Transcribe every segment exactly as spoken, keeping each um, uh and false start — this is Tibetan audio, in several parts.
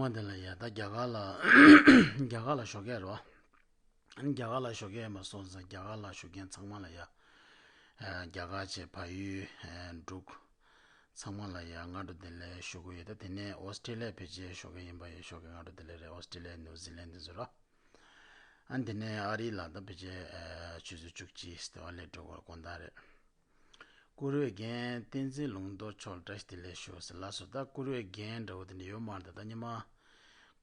འོ་དེ་ལ་ཡ་ད་རྒྱ་གར་ལ་རྒྱ་གར་ལ་ཞོགས་ཀས་རོ། ཨ་ནི་རྒྱ་གར་ལ་ཞོགས་ཀས་མ་སོང་ཙང་རྒྱ་གར་ལ་བཞུགས་མཁན་ཚང་མ་ལ་ཡ། ཨ་རྒྱ་གར་བཅས་བལ་ཡུལ་ཨ་འབྲུག་ཚང་མ་ལ་ཡ་སྔ་དྲོ་བདེ་ལེགས་ཞུ་གི་ཡོད། ད་དེ་ནས་ཨོ་སི་ཀྲི་ལི་ཡ་ཕལ་ཆེར་ཞོགས་ཀས་ཡིན་པ་ཡིན་ཞོགས་ཀས་སྔ་དྲོ་བདེ་ལེགས་རེད། ཨོ་སི་ཀྲི་ལི་ཡ་ནིའུ་ཛི་ལན་དེ་ཚོ་རོ། ཨ་དེ་ནས་ཨ་རི་ལ་ད་ཕལ་ཆེར་ཨ་ཆུ་ཚོད་བཅུ་གཅིག་ཟེར་བ་ལས་འགྲོ་བར་དགོངས་དག་རེད། བཀུར་འོས་རྒན་བསྟན་འཛིན་ལུང་རྟོགས་མཆོག་བཀྲ་ཤིས་བདེ་ལེགས་ཞུ་ཟེར་ལགས་སོ། ད་བཀུར་འོས་རྒན་འདྲ་བོ་དེ་འདྲ་ཡོད་མ་རེད། ད་ཉི་མ་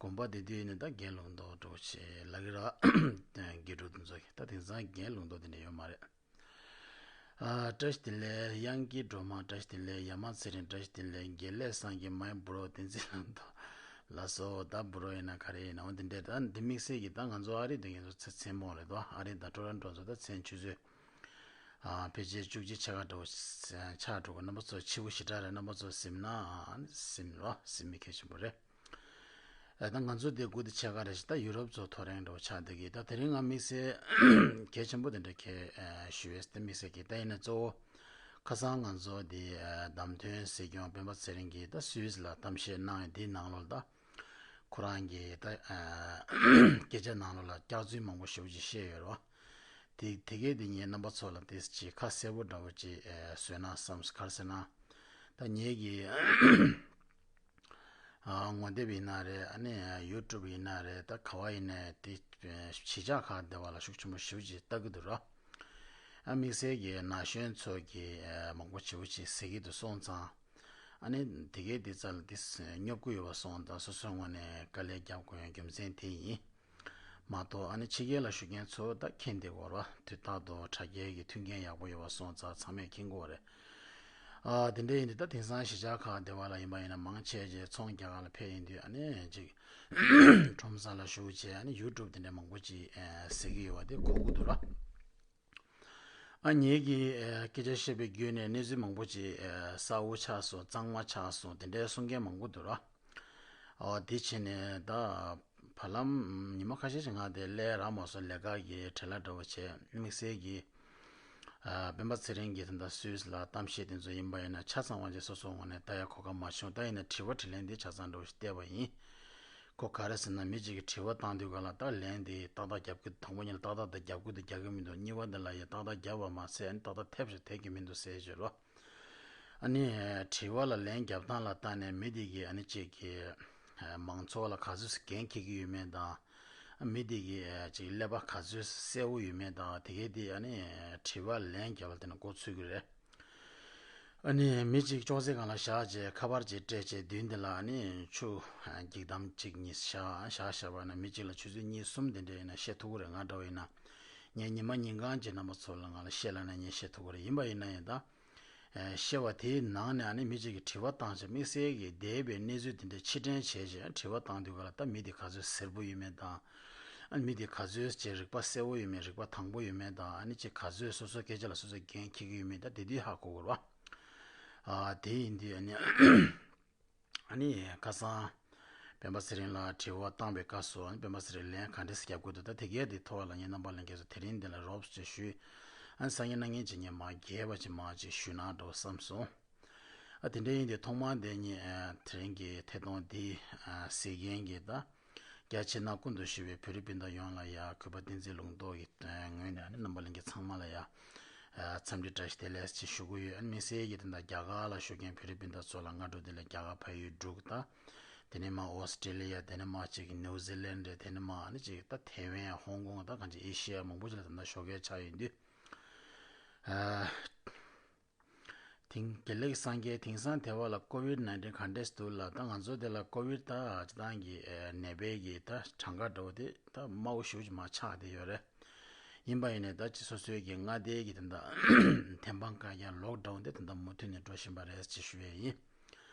དགོན་པ་བསྡད་དུས་ནི་ད་རྒན་ལུང་རྟོགས་འདྲ་བོ་ཆེ་ལབ་ཀྱི་ར། དགེ་ཕྲུག་དེ་ཚོ་གིས་ད་དེང་སང་རྒན་ལུང་རྟོགས་དེ་འདྲ་ཡོད་མ་རེད། ཨ་བཀྲ་ཤིས་བདེ་ལེགས་དབྱངས་སྐྱིད་སྒྲོལ་མ་བཀྲ་ཤིས་བདེ་ལེགས། ཡ་མ་ཚེ་རིང་བཀྲ་ཤིས་བདེ་ལེགས། དགེ་ལེགས་སངས་རྒྱས་མའི་བུ་རོ་བསྟན་འཛིན་ལུང་རྟོགས་ལགས་སོ། ད་བུ་རོ་ཡིན་ན་ག་རེ་ཡིན་ན་འོ་དེ་འདྲས། ད་འདི་དམིགས་བསལ་གྱི་ད་ང་ཚོ་ཨ་རི་སྡོད་མཁན་ཚོ་ཚེ་ཚེ་མོ་རེད་དོ། ཨ་རི་ད་ཊོ་རོན་ཊོ་ཚོ་ད་མཚན་ཆུ་ཚོད་ཨ་ཕལ་ཆེར་བཅུ་གཅིག་ཕྱེད་ཀ་འདྲ་བོ་ཆགས་འགྲོ་གི། རྣམ་པ་ཚོ་ཕྱི་པོ་ཞེ་དྲག་རེད། རྣམ་པ་ཚོ་གཟིམ་ན་ཨ་ནི་གཟིམ་རོགས། གཟིམ་མི་གལ་ཆེན་པོ་རེད། ཨ་ད་ང་ཚོ་འདི་དགུ་དང་ཕྱེད་ཀ་རེད་ཤག་ད་ཡུ་རོབ་ཚོ་ཐོ་རེངས་འདྲ་བོ་ཆགས་བསྡད་ཀྱི། ད་དེ་རིང་ང་དམིགས་བསལ་གལ་ཆེན་པོ་དེ་འདྲ་གལ་ཨ་ཞུ་བས་ད་དམིགས་བསལ་གྱི་ད་ཡིན་ན་གཙོ་བོ་ཁ་སང་ང་ཚོ་འདི་ཨ་བདམས་ཐོན་སྲིད་སྐྱོང་སྤེན་པ་ཚེ་རིང་གིས་ད་སུད་སི་ལ་གཏམ་བཤད་གནང་ཡོད། འདིའི་ནང་ལོགས་ལ་ད་ཁོ་རང་གི་ད་ཨ་སྐད་ཆ་ནང་ལོགས་ལ་སྐྱག་རྫུན་མང་པོ་ཞེ་པོ་ཅིག་བཤད་ཡོད་རེད་བ། དེ་དེ་གས་དེ་ངས་རྣམ་པ་ཚོ་ལ་དེ་ཅིག་ཁ་གསལ་པོ་འདྲ་བོ་ཅིག་ཨ་བཟོས་ན་བསམ། ག་རེ་ཟེར་ན་ད་ངེད་ཀྱི་ཨ་ངོ་དེབ་ཡིན་ན་རེད། ཨ་ནི་ཡུ་ཊུབ་ཡིན་ན་རེད། ད་ག་བ་ཡིན་ནའི་དེ་གཞིས་ཆགས་ཁག་དེ་བ་ལ་ཤུགས་ཆེན་པོ་ཞེ་པོ་ཅིག་ལྟ་གི་འདུག་ར། ཨ་དམིགས་བསལ་གྱི་ན་གཞོན་ཚོ་གིས་ཨ་མང་པོ་ཞེ་པོ་ཅིག་ཟེར་གྱི་འདུག་སོང་ཙང་། ཨ་ནི་དེ་གའི་དེ་རྩ་ལ་དེ་སྙོབ་གི་ཡོད་པ་སོང་ཙང་སོ་སོའི་ངོས་ནས་དཀའ་ལས་རྒྱབ་དགོས་ཡ་རྒྱུ་མཚན་དེ་ཡིན། མ་གཏོགས་ཨ་ནི་ཕྱི་རྒྱལ་ལ་བཞུགས་མཁན་ཚོ་ད་མཁྱེན་བསྡད་དགོས་ར། དུས་རྟག་ཏུ་དྲ་རྒྱའི་གི་མཐུན་རྐྱེན་ཡག་པོ་ཡོད་པ་སོང་ཙང་ཚང་མས་མཁྱེན་གྱི་ཡོད་རེད། ཨ་དེ་འདྲ་ཡིན་དུས་ད་དེང་སང་གཞིས་ཆགས་ཁག་དེ་བ་ལ་ཡིན་པ་ཡིན་ན་མང་ཆེ་ཆེ་ཚོང་རྒྱག་ག་ལ་ཕེབས་ཡིན་དུས་ཨ་ནི་ཅིག་ཁྲོམ་ས་ལ་བཞུགས་བྱས་ཨ་ནི་ཡུ་ཊུབ་དེ་འདྲ་མང་པོ་ཅིག་ཨ་གཟིགས་ཀྱི་ཡོད་པ་དེ་གོ་གི་འདུག་ར། ཨ་ངེད་ཀྱིས་ཨ་སྐད་ཆ་བཤད་པའི་བརྒྱུད་ནས་གནས་ཚུལ་མང་པོ་ཅིག་ཨ་གསལ་པོ་ཆགས་སོང་། གཙང་མ་ཆགས་སོང་། དེ་འདྲའི་གསུང་མཁན་མང་པོ་འདུག་ར། ཨོ་དེ་བྱས་ནས་ད་བར་ལམ་ཉི་མ་ཁ་ཤས་ཤིག་ང་དེ་སླེབས་རག་མ་སོང་། ལས་ཀ་གི་བྲེལ་བ་འདྲ་བོ་བྱས། དམིགས་བསལ་གྱི་ཨ་སྤེན་པ་ཚེ་རིང་གིས་ད་ལྟ་སུད་སི་ལ་གཏམ་བཤད་དེ་ཚོ་ཡིན་པ་ཡིན་ན་ཆ་ཚང་བ་ཅིག་སོ་སོའི་ངོས་ནས་ལྟ་ཡ་གོ་སྐབས་མ་བྱུང་། ད་ཡིན་ན་དྲི་བ་དྲིས་ལན་དེ་ཆ་ཚང་འདྲ་བོ་ཞིག་བལྟས་པ་ཡིན། ཁོ་ག་རེ་ཟེར་ན་མི་གཅིག་གིས་དྲི་བ་བཏང་དུས་ག་ལ་ད་ལན་དེ་ཏག་ཏག་རྒྱབ་ཀྱི། དང་པོ་ཉིད་ལ་ཏག་ཏག་དེ་རྒྱབ་ཀྱི་འདུག་རྒྱག་གི་མི་འདུག་གཉིས་པ་དེ་ལ་ཡ་ཏག་ཏག་རྒྱབ་པ་མ་ཟད་ཨ་ནི་ཏག་ཏག་ཐེབས་ཤིག་ཐེབས་ཀྱི་མི་འདུག་ཟེར་བརྗོད་རོགས། ཨ་ནི་དྲི་བ་ལ་ལན་རྒྱབ་སྟངས་ལ་བལྟས་ནས་མི་དེ་གིས་ཨ་ནི་གཅིག་གིས་མང་ཚོགས་ལ་ག་ཚོད་འགན་འཁྱེར་གྱི་ཡོད་མེད་དང་། མི་དེ་གིས་ཅིག་ཀླད་པ་ག་ཚོད་གསལ་པོ་ཡོད་མེད་དང་དེ་གའི་དེ་ཨ་ནི་དྲི་བ་ལན་རྒྱབ་པ་དེ་ན་འགོ་ཚུགས་ཀྱི་རེད། ཨ་ནི་མི་གཅིག་ཅོག་ཙེ་སྒང་ལ་བཞག་བྱས་ཁ་པར་ཅིག་སྤྲད་བྱས་མདུན་དེ་ལ་ཨ་ནི་ཆུ་འགྱིག་དམ་གཅིག་གཉིས་བཞག་བཞག་བཞག་པ་ན་མི་གཅིག་ལ་ཆུ་ཚོད་གཉིས་གསུམ་དེ་འདྲ་ཡིན་ན་བཤད་ཐུབ་ཀྱི་རེད། ང་འདྲ་བ་ཡིན་ན་ངས་ཉི་མ་ཉིན་གང་གཅིག་རྣམ་པ་ཚོ་ལ་ང་ལ་བཤད་ལབ་ན་ངས་བཤད་ཐུབ་ཀྱི་རེད། ཡིན་པ་ཡིན་ན་ཡང་ད། ཨེ་བཤད་པ་དེའི་ནང་ནས་ཨ་ནི་མི་གཅིག་གིས་དྲི་བ་བཏང་བྱས་དམིགས་བསལ་གྱི་འདས་པའི་གནས་ཚུལ་དེ་འདྲ་ཕྱིར་དྲན་བྱས་བྱས་དྲི་བ་བཏང་དུས་ག་ལ་ད་མི་དེ་ག་ཚོད་གཟེར་པོ་ཡོད་མེད་དང་། ཨ་ནི་མི་དེ་ག་ཚོད་ཅིག་རིག་པ་གསལ་པོ་ཡོད་མེད་རིག་པ་དྭངས་པོ་ཡོད་མེད་དང་ཨ་ནི་ཅིག་ག་ཚོད་སོ་སོའི་སྐད་ཆ་ལ་སོ་སོས་འགན་འཁྱེར་གྱི་ཡོད་མེད་ད་དེ་དུས་ཧ་གོ་དགོས་རེད་བ། ཨ་དེ་ཡིན་དུས་ཨ་ནི་ཨ་ནི་ཁ་སང་སྤེན་པ་ཚེ་རིང་ལ་དྲི་བ་བཏང་བའི་སྐབས་སུ་ཨ་ནི་སྤེན་པ་ཚེ་རིང་ལན་ག་འདྲས་སེ་རྒྱབ་དགོས་འདུག་ད་དེ་གས་དེ་ཐོག་ལ་ངས་རྣམ་པ་ལྷན་རྒྱས་ཚོ་དེ་རིང་འདི་ལ་རོབ་ཙམ་ཞུས། ཨ་ནི་སང་ཉིན་གནངས་ཉིན་ཅིག་ངས་མར་རྒྱས་པ་ཅིག་མར་ཅིག་ཞུས་ན་འགྲོ་བསམ་སོང་། ཨ་དེ་འདྲ་ཡིན་དུས་ཐོག་མར་དེ་ཉིད་ཨ་དེ་རིང་གི་ཐད་གཏོང་འདི་ཨ་གཟིགས་མཁན་གྱི་ད་རྒྱ་ཆེ་ན་ཀུན་ཏུ་ཞི་བའི་བོད་རིགས་སྤུན་ཟླ་ཡོངས་ལ་ཡ་གུས་པ་བསྟན་འཛིན་ལུང་རྟོགས་ཀྱི་ངོས་ནས་ཨ་ནི་རྣམ་པ་ལྷན་རྒྱས་ཚང་མ་ལ་ཡ་ཨ་འཚམས་འདྲི་བཀྲ་ཤིས་བདེ་ལེགས་ཅེས་ཞུ་གི་ཡོད། ཨ་ནི་དམིགས་བསལ་གྱིས་དེ་འདྲ་རྒྱ་གར་ལ་བཞུགས་མཁན་བོད་རིགས་སྤུན་ཟླ་ཚོ་ལ་སྔ་དྲོ་བདེ་ལེགས། རྒྱ་གར་ཕ་ཡུལ་འབྲུག་དང་། དེ་ནས་མར་ཨོ་སི་ཀྲི་ལི་ཡ། དེ་ནས་མར་གཅིག་ནིའུ་ཛི་ལན་རེད། དེ་ནས་མར་ཨ་ནི་གཅིག་ད་ཐེ་ཝན། ཧོང་ཀོང་། ད་གང་ཅི་ཨེ་ཤི་ཡ་མང་པོ་ཅིག་ལ་ད་ལྟ་ཞོགས་ཀས་ཆགས་ཡོད་དུས། ཨ་དེང་དགེ་ལེགས་སངས་རྒྱས་དེང་སང་དེ་བ་ལ་ཀོ་བིད་ནའིན་ཊིན་ག་འདྲས་འདུག་ལ། ད་ང་ཚོ་དེ་ལ་ཀོ་བིད་ད་སྤྱིར་བཏང་གི་ཨ་ནད་པའི་གི་ད་གྲངས་ཀ་འདྲ་བོ་དེ་ད་དམའ་བོ་ཞེ་པོ་ཅིག་མར་ཆག་བསྡད་ཡོད་རེད། ཡིན་པ་ཡིན་ནའི་ད་ཅི་སོ་སོའི་གི་མངའ་སྡེའི་གི་དེ་འདྲ་ཐེམ་སྤང་བཀག་རྒྱ་ལོག་ཌའུན་དེ་དེ་འདྲ་མུ་མཐུད་ནས་འགྲོ་བཞིན་པ་རེད་ཅེས་ཞུ་ཡས་ཡིན།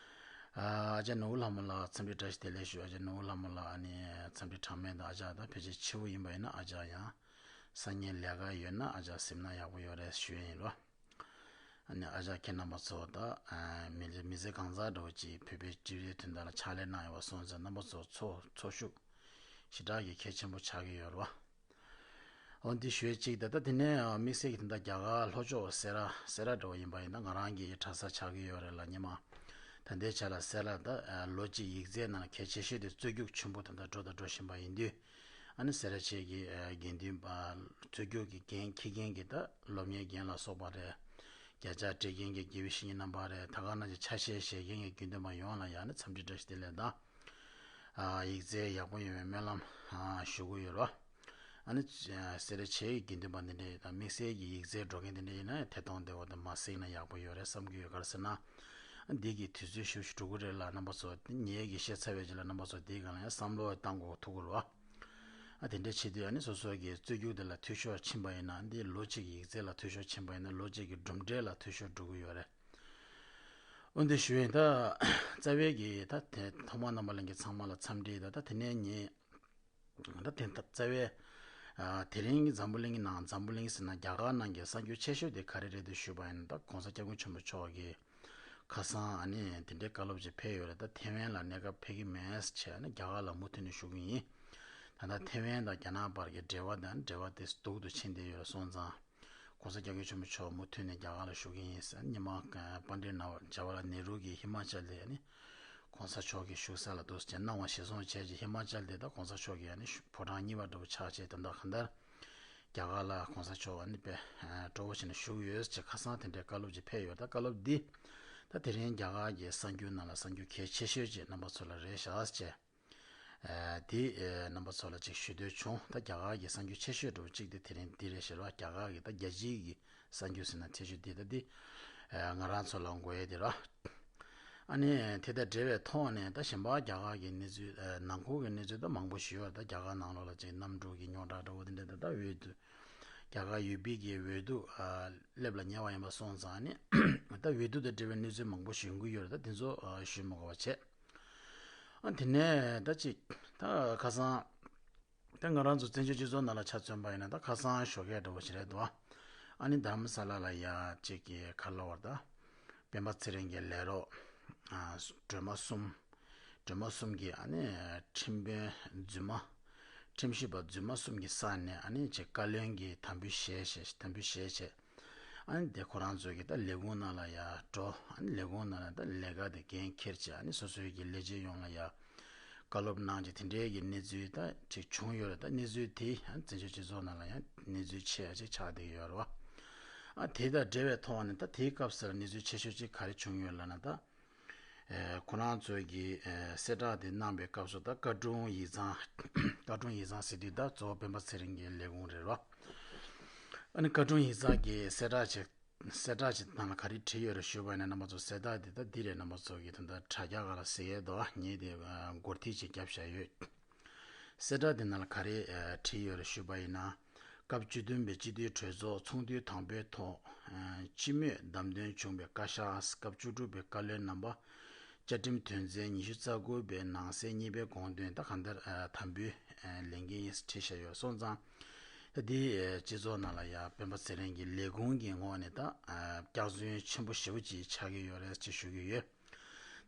ཨ་ཨ་ཅག་ནོར་བུ་ལྷ་མོ་ལགས་འཚམས་འདྲི་བཀྲ་ཤིས་བདེ་ལེགས་ཞུ། ཨ་ཅག་ནོར་བུ་ལྷ་མོ་ལགས་ཨ་ནི་འཚམས་འདྲི་གྲངས་མེད་དང་། ཨ་ཅག་ད་ཕལ་ཆེར་ཕྱི་པོ་ཡིན་པ་ཡིན་ན་ཨ་ཅག་ཡང་སང་ཉིན་ལས་ཀ་ཡོད་ན་ཨ་ཅག་གཟིམ་ན་ཡག་པོ་ཡོད་རེད་ཞུ་ཡས་ཡིན་རོ། ཨ་ནི་ཨ་ཅག་ཁྱེད་རྣམ་པ་ཚོ་ད་ཨ་མི་མི་ཚེ་གང་ཚར་འདྲ་བོ་ཅིག་བོད་པའི་སྤྱི་པའི་དོན་དག་ལ་ཕྱག་ལས་གནང་ཡོད་པ་སོང་ཙང་རྣམ་པ་ཚོ་འཚོ་འཚོ་བཞུགས་ཞེ་དྲག་གི་གལ་ཆེན་པོ་ཆགས་ཀྱི་ཡོད་རེད་བ། འོ་འདི་ཞུ་ཡས་གཅིག་ད། ད་དེ་ནས་དམིགས་བསལ་གྱི་དེ་འདྲ་རྒྱ་གར་ལྷོ་ཕྱོགས་སེ་ར་སེ་ར་འདྲ་བོ་ཡིན་པ་ཡིན་ན་ང་རང་གི་གྲྭ་ས་ཆགས་ཀྱི་ཡོད་རེད་ལ་ཉི་མ། ད་ ད་ལྟའི་ཆ་ལ་སེ་ར་ད་ལོ་གཅིག་ཡིག་ཚད་ནང་གལ་ཆེ་ཤོས་དེ་རྩོད་རྒྱུགས་ཆེན་པོ་ད་ལྟ་འགྲོ་དང་འགྲོ་བཞིན་པ་ཡིན་དུས། ཨ་ནི་སེ་ར་བྱེས་ཀྱི་དགེ་འདུན་པ་རྩོད་རྒྱུགས་ཀྱི་འགན་འཁྱེར་མཁན་གྱི་ད་སློབ་གཉེར་རྒན་ལ་སོགས་པ་རེད། བརྒྱ་ཕྱག་སྤྲད་མཁན་གྱི་དགེ་བའི་བཤེས་གཉེན་རྣམ་པ་རེད། ད་ག་ནང་བཞིན་ཆ་ཤས་བཞེས་མཁན་གྱི་དགེ་འདུན་པ་ཡོངས་ལ་ཡང་ནི་འཚམས་འདྲི་བཀྲ་ཤིས་བདེ་ལེགས་དང་། ཨ་ཡིག་ཚད་ཡག་པོ་ཡོང་བའི་སྨོན་ལམ་ཨ་ཞུ་གི་ཡོད་རོགས། ཨ་ནི་སེ་ར་བྱེས་ཀྱི་དགེ་འདུན་པ་འདི་འདྲ་ཡིན་ད་དམིགས་བསལ་གྱི་ཡིག་ཚད་འགྲོ་མཁན་འདི་འདྲ་ཡིན་ན་ཐད་གཏོང་དེ་འོ་དེ་མ་གཟིགས་ན་ཡག་པོ་ཡོད་རེད་བསམ་གྱི་ཡོད། ག་རེ་ཟེར་ན། འདི་གི་དུས་ཚོད་ཞིབ་ཞིབ་འགྲོ་གི་རེད་ལ་རྣམ་པ་ཚོ་ངེད་ཀྱིས་བཤད་ཚར་བའི་རྗེས་ལ་རྣམ་པ་ཚོ་འདིའི་སྒང་ལ་ཡང་བསམ་བློ་བཏང་དགོས་ཐུག་གི་རེད་བ། ཨ་དེ་འདྲ་བྱེད་དུས་ཨ་ནི་སོ་སོ་གི་རྩོད་རྒྱུགས་དེ་ལ་འཐུས་ཤོར་ཕྱིན་པ་ཡིན་ན་འདི་ལོ་གཅིག་ཡིག་ཚད་ལ་འཐུས་ཤོར་ཕྱིན་པ་ཡིན་ན་ལོ་གཅིག་གི་གྲུབ་འབྲས་ལ་འཐུས་ཤོར་འགྲོ་གི་ཡོད་རེད། འོན་ཏེ་ཞུ་ཡིན་ད། རྩ་བའི་གི་ད་དེ་ཐོག་མ་རྣམ་པ་ལྷན་རྒྱས་ཚང་མ་ལ་འཚམས་འདྲི་ད་ད་དེ་ནས་ངས། ད་དེ་ད་རྩ་བའི། ཨ་དེ་རིང་གི་འཛམ་བུ་གླིང་གི་ནང་འཛམ་བུ་གླིང་ཟེར་ན་རྒྱ་གར་ནང་གི་གསར་འགྱུར་ཆེ་ཤོས་དེ་ག་རེ་རེད་དེ་ཞུས་པ་ཡིན་ན་ད་༸གོང་ས་༸སྐྱབས་མགོན་ཆེན་པོ་མཆོག་གིས་ཁ་སང་ཨ་ནི་དེ་འདྲའི་བཀའ་སློབ་ཅིག་ཕེབས་ཡོད་རེད། ད་ཐེ་ཝན་ལ་གནས་སྐབས་ཕེབས་ཀྱི་མེད་ཟེར་བྱས་ཨ་ནི་རྒྱ་གར་ལ་མུ་མཐུད་ནས་བཞུགས་ཀྱི་ཡིན། ད་ལྟ་ཐེ་ཝན་དང་རྒྱ་ནག་བར་གྱི་འབྲེལ་བ་དང་འབྲེལ་བ་དེ་སྡུག་ཏུ་ཕྱིན་བསྡད་ཡོད་རེད་སོང་ཙང་།༸གོང་ས་༸སྐྱབས་མགོན་ཆེན་པོ་མཆོག་མུ་མཐུད་ནས་རྒྱ་གར་ལ་བཞུགས་ཀྱི་ཡིན་ཟེར་ཉི་མ་པཎྜི་ཏ་ཇ་ཝ་ཧར་ལལ་ནེ་རུ་གིས་ཧི་མ་ཅལ་དེ་ནི་༸གོང་ས་མཆོག་གི་བཞུགས་ས་ལ་འདུག་ཟེར་གནང་བ་གཞིར་བཟུང་བྱས་ཀྱི་ཧི་མ་ཅལ་དེ་ད་༸གོང་ས་མཆོག་གི་ཕོ་བྲང་གཉིས་པ་འདྲ་པོ་ཆགས་བྱས་ད་ལྟ་གང་ལྟར་རྒྱ་གར་ལ་༸གོང་ས་མཆོག་ནི་དཔེ་སྤྲོ་བོ་བྱས་ནས་བཞུགས་ཡོད་ཅེས་ཁ་སང་དེ་འདྲའི་བཀའ་སློབ་ཅིག་ཕེབས་ཡོད། ད་བཀའ་སློབ་འདི་ད་དེ་རིང་རྒྱ་གར་གྱི་གསར་འགྱུར་ནང་ལ་གསར་འགྱུར་གལ་ཆེ་ཤོས་ཅིག་རྣམ་པ་ཚོ་ལ་རེ་བཞག་ཅེས། ཨ་དེ་ཨ་རྣམ་པ་ཚོ་ལ་ཅིག་ཞུ་འདོད་བྱུང་། ད་རྒྱ་གར་གྱི་གསར་འགྱུར་ཆེ་ཤོས་འདྲ་པོ་གཅིག་དེ་དེ་རིང་འདི་རེད་ཟེར་བ། རྒྱ་གར་གྱི་ད་རྒྱལ་སྤྱིའི་གི་གསར་འགྱུར་ཟེར་ན་ཆེ་ཤོས་འདི་ད་འདི་ཨ་ང་རང་ཚོ་ལ་དགོས་ཡས་དེ་ར། ཨ་ནི་དེ་དང་འབྲེལ་བའི་ཐོག་ནས་ད་གཞན་པ་རྒྱ་གར་གྱི་གནས་ཚུལ་ཨ་ནང་ཁུལ་གྱི་གནས་ཚུལ་ད་མང་པོ་ཞིག་ཡོད་རེད། ད་རྒྱ་གར་ནང་ལོགས་ལ་ཅིག་གནམ་གྲུ་གི་རྙོག་དྲ་འདྲ་པོ་དེ་འདྲ་ད་ད་འོས་བསྡུ་རྒྱ་གར་ཡུ་པི་གི་འོས་བསྡུ་ཨ་སླེབས་ལ་ཉེ་བ་ཡིན་པ་སོང་ཙང་ནི་ད་འོས་བསྡུ་དང་འབྲེལ་བའི་གནས་ཚུལ་མང་པོ་ཞིག་ཡོང་གི་ཡོད་རེད། ད་དེ་ཚོ་ཨ་ཞུ་མི་དགོས་པ་བྱས། ཨ་དེ་ནས་ད་ཅིག་ད་ཁ་སང་ད་ང་རང་ཚོ་བཙན་བྱོལ་སྤྱི་ཚོགས་ནང་ལ་ཆ་མཚོན་པ་ཡིན་ན་ད་ཁ་སང་ཞོགས་ཀས་འདྲ་པོ་ཞིག་རེད་འདུག་ཨ་ནི་རྡ་རམ་ས་ལ་ལ་ཡ་ཅིག་གི་ག་ལབ་དགོས་རེད། ད་སྤེན་པ་ཚེ་རིང་གི་ལས་རོགས་ཨ་སྒྲོལ་མ་གསུམ། སྒྲོལ་མ་གསུམ་གྱིས་ཨ་ནི་ཁྲིམས་དཔོན་རྫུན་མ། ཁྲིམས་ཞིབ་པ་རྫུན་མ་གསུམ་གྱི་ས་ནས་ཨ་ནི་ཅིག་བཀའ་བློན་གྱི་དམ་འབུལ་བཞེས་བཞེས་དམ་འབུལ་བཞེས་བྱས། ཨ་ནི་དེ་ཁོ་རང་ཚོ་གི་ད་ལས་ཁུངས་ནང་ལ་ཡར་འགྲོ། ཨ་ནི་ལས་ཁུངས་ནང་ལ་ད་ལས་ཀ་དེ་འགན་འཁྱེར་བྱས་ཨ་ནི་སོ་སོའི་གི་ལས་བྱེད་ཡོངས་ལ་ཡར་བཀའ་སློབ་གནང་བྱས་དེ་འདྲའི་གི་གནས་ཚུལ་ད་ཅིག་བྱུང་ཡོད་རེད། ད་གནས་ཚུལ་དེ་ཨ་ནི་བཙན་བྱོལ་སྤྱི་ཚོགས་ནང་ལ་ཡང་གནས་ཚུལ་ཆེ་བ་ཅིག་ཆགས་བསྡད་ཡོད་རེད་བ། ཨ་དེ་དང་འབྲེལ་བའི་ཐོག་ནས་ད་དེའི་སྐབས་སུ་གནས་ཚུལ་ཆེ་ཤོས་ཅིག་ག་རེ་བྱུང་ཡོད་ལབ་ན་ད། ཨེ་ཁོ་རང་ཚོས་ཀྱི་ཨེ་གསལ་བསྒྲགས་དེ་གནང་པའི་སྐབས་སུ་ད་བཀའ་དྲུང་ཡིག་ཚང་བཀའ་དྲུང་ཡིག་ཚང་ཟེར་དུས་ད་གཙོ་བོ་སྤེན་པ་ཚེ་རིང་གི་ལས་ཁུངས་རེད་རོ། ཨ་ནི་བཀའ་དྲུང་ཡིག་ཚང་གི་གསལ་བསྒྲགས་ཅིག་གསལ་བསྒྲགས་ཅིག་ནང་ལ་ག་རེ་བྲིས་ཡོད་རེད་ཞུས་པ་ཡིན་ན་རྣམ་པ་ཚོ་གསལ་བསྒྲགས་དེ་ད་འདི་རེད། རྣམ་པ་ཚོ་གི་ད་ལྟ་དྲ་རྒྱ་ག་ལ་གཟིགས་ཡས་འདུག་ངས་དེ་ཨ་སྒོར་ཐིག་ཅིག་བརྒྱབ་བཞག་ཡོད། གསལ་བསྒྲགས་དེ་ནང་ལ་ག་རེ་ཨ་བྲིས་ཡོད་རེད་ཞུས་པ་ཡིན་ན། སྐབས་བཅུ་བདུན་པའི་སྤྱི་འཐུས་གྲོས་ཚོགས་ཚོགས་འདུའི་དང་པོའི་ཐོག་ཨ་སྤྱི་མོས་བདམས་ཐོན་བྱུང་བའི་བཀའ་ཤག་སྐབས་བཅུ་དྲུག་པའི་བཀའ་བློན་རྣམ་པ་བཅའ་ཁྲིམས་དོན་ཚན་ཉི་ཤུ་རྩ་དགུ་པའི་ནང་གསེས་གཉིས་པའི་དགོངས་དོན་ད་གང་ལྟར་ཨ་དམ་འབུལ་ཨ་ལེན་གྱི་ཡིན་བྲིས་བཞག་ཡོད་སོང་ཙང་། ད་འདི་ཨ་སྤྱི་ཚོགས་ནང་ལ་ཡ་སྤེན་པ་ཚེ་རིང་གི་ལས་ཁུངས་ཀྱི་ངོས་ནས་ད་ཨ་སྐྱག་རྫུན་ཆེན་པོ་ཞེ་པོ་ཅིག་ཆགས་ཀྱི་ཡོད་རེད་ཅེས་ཞུ་གི་ཡོད།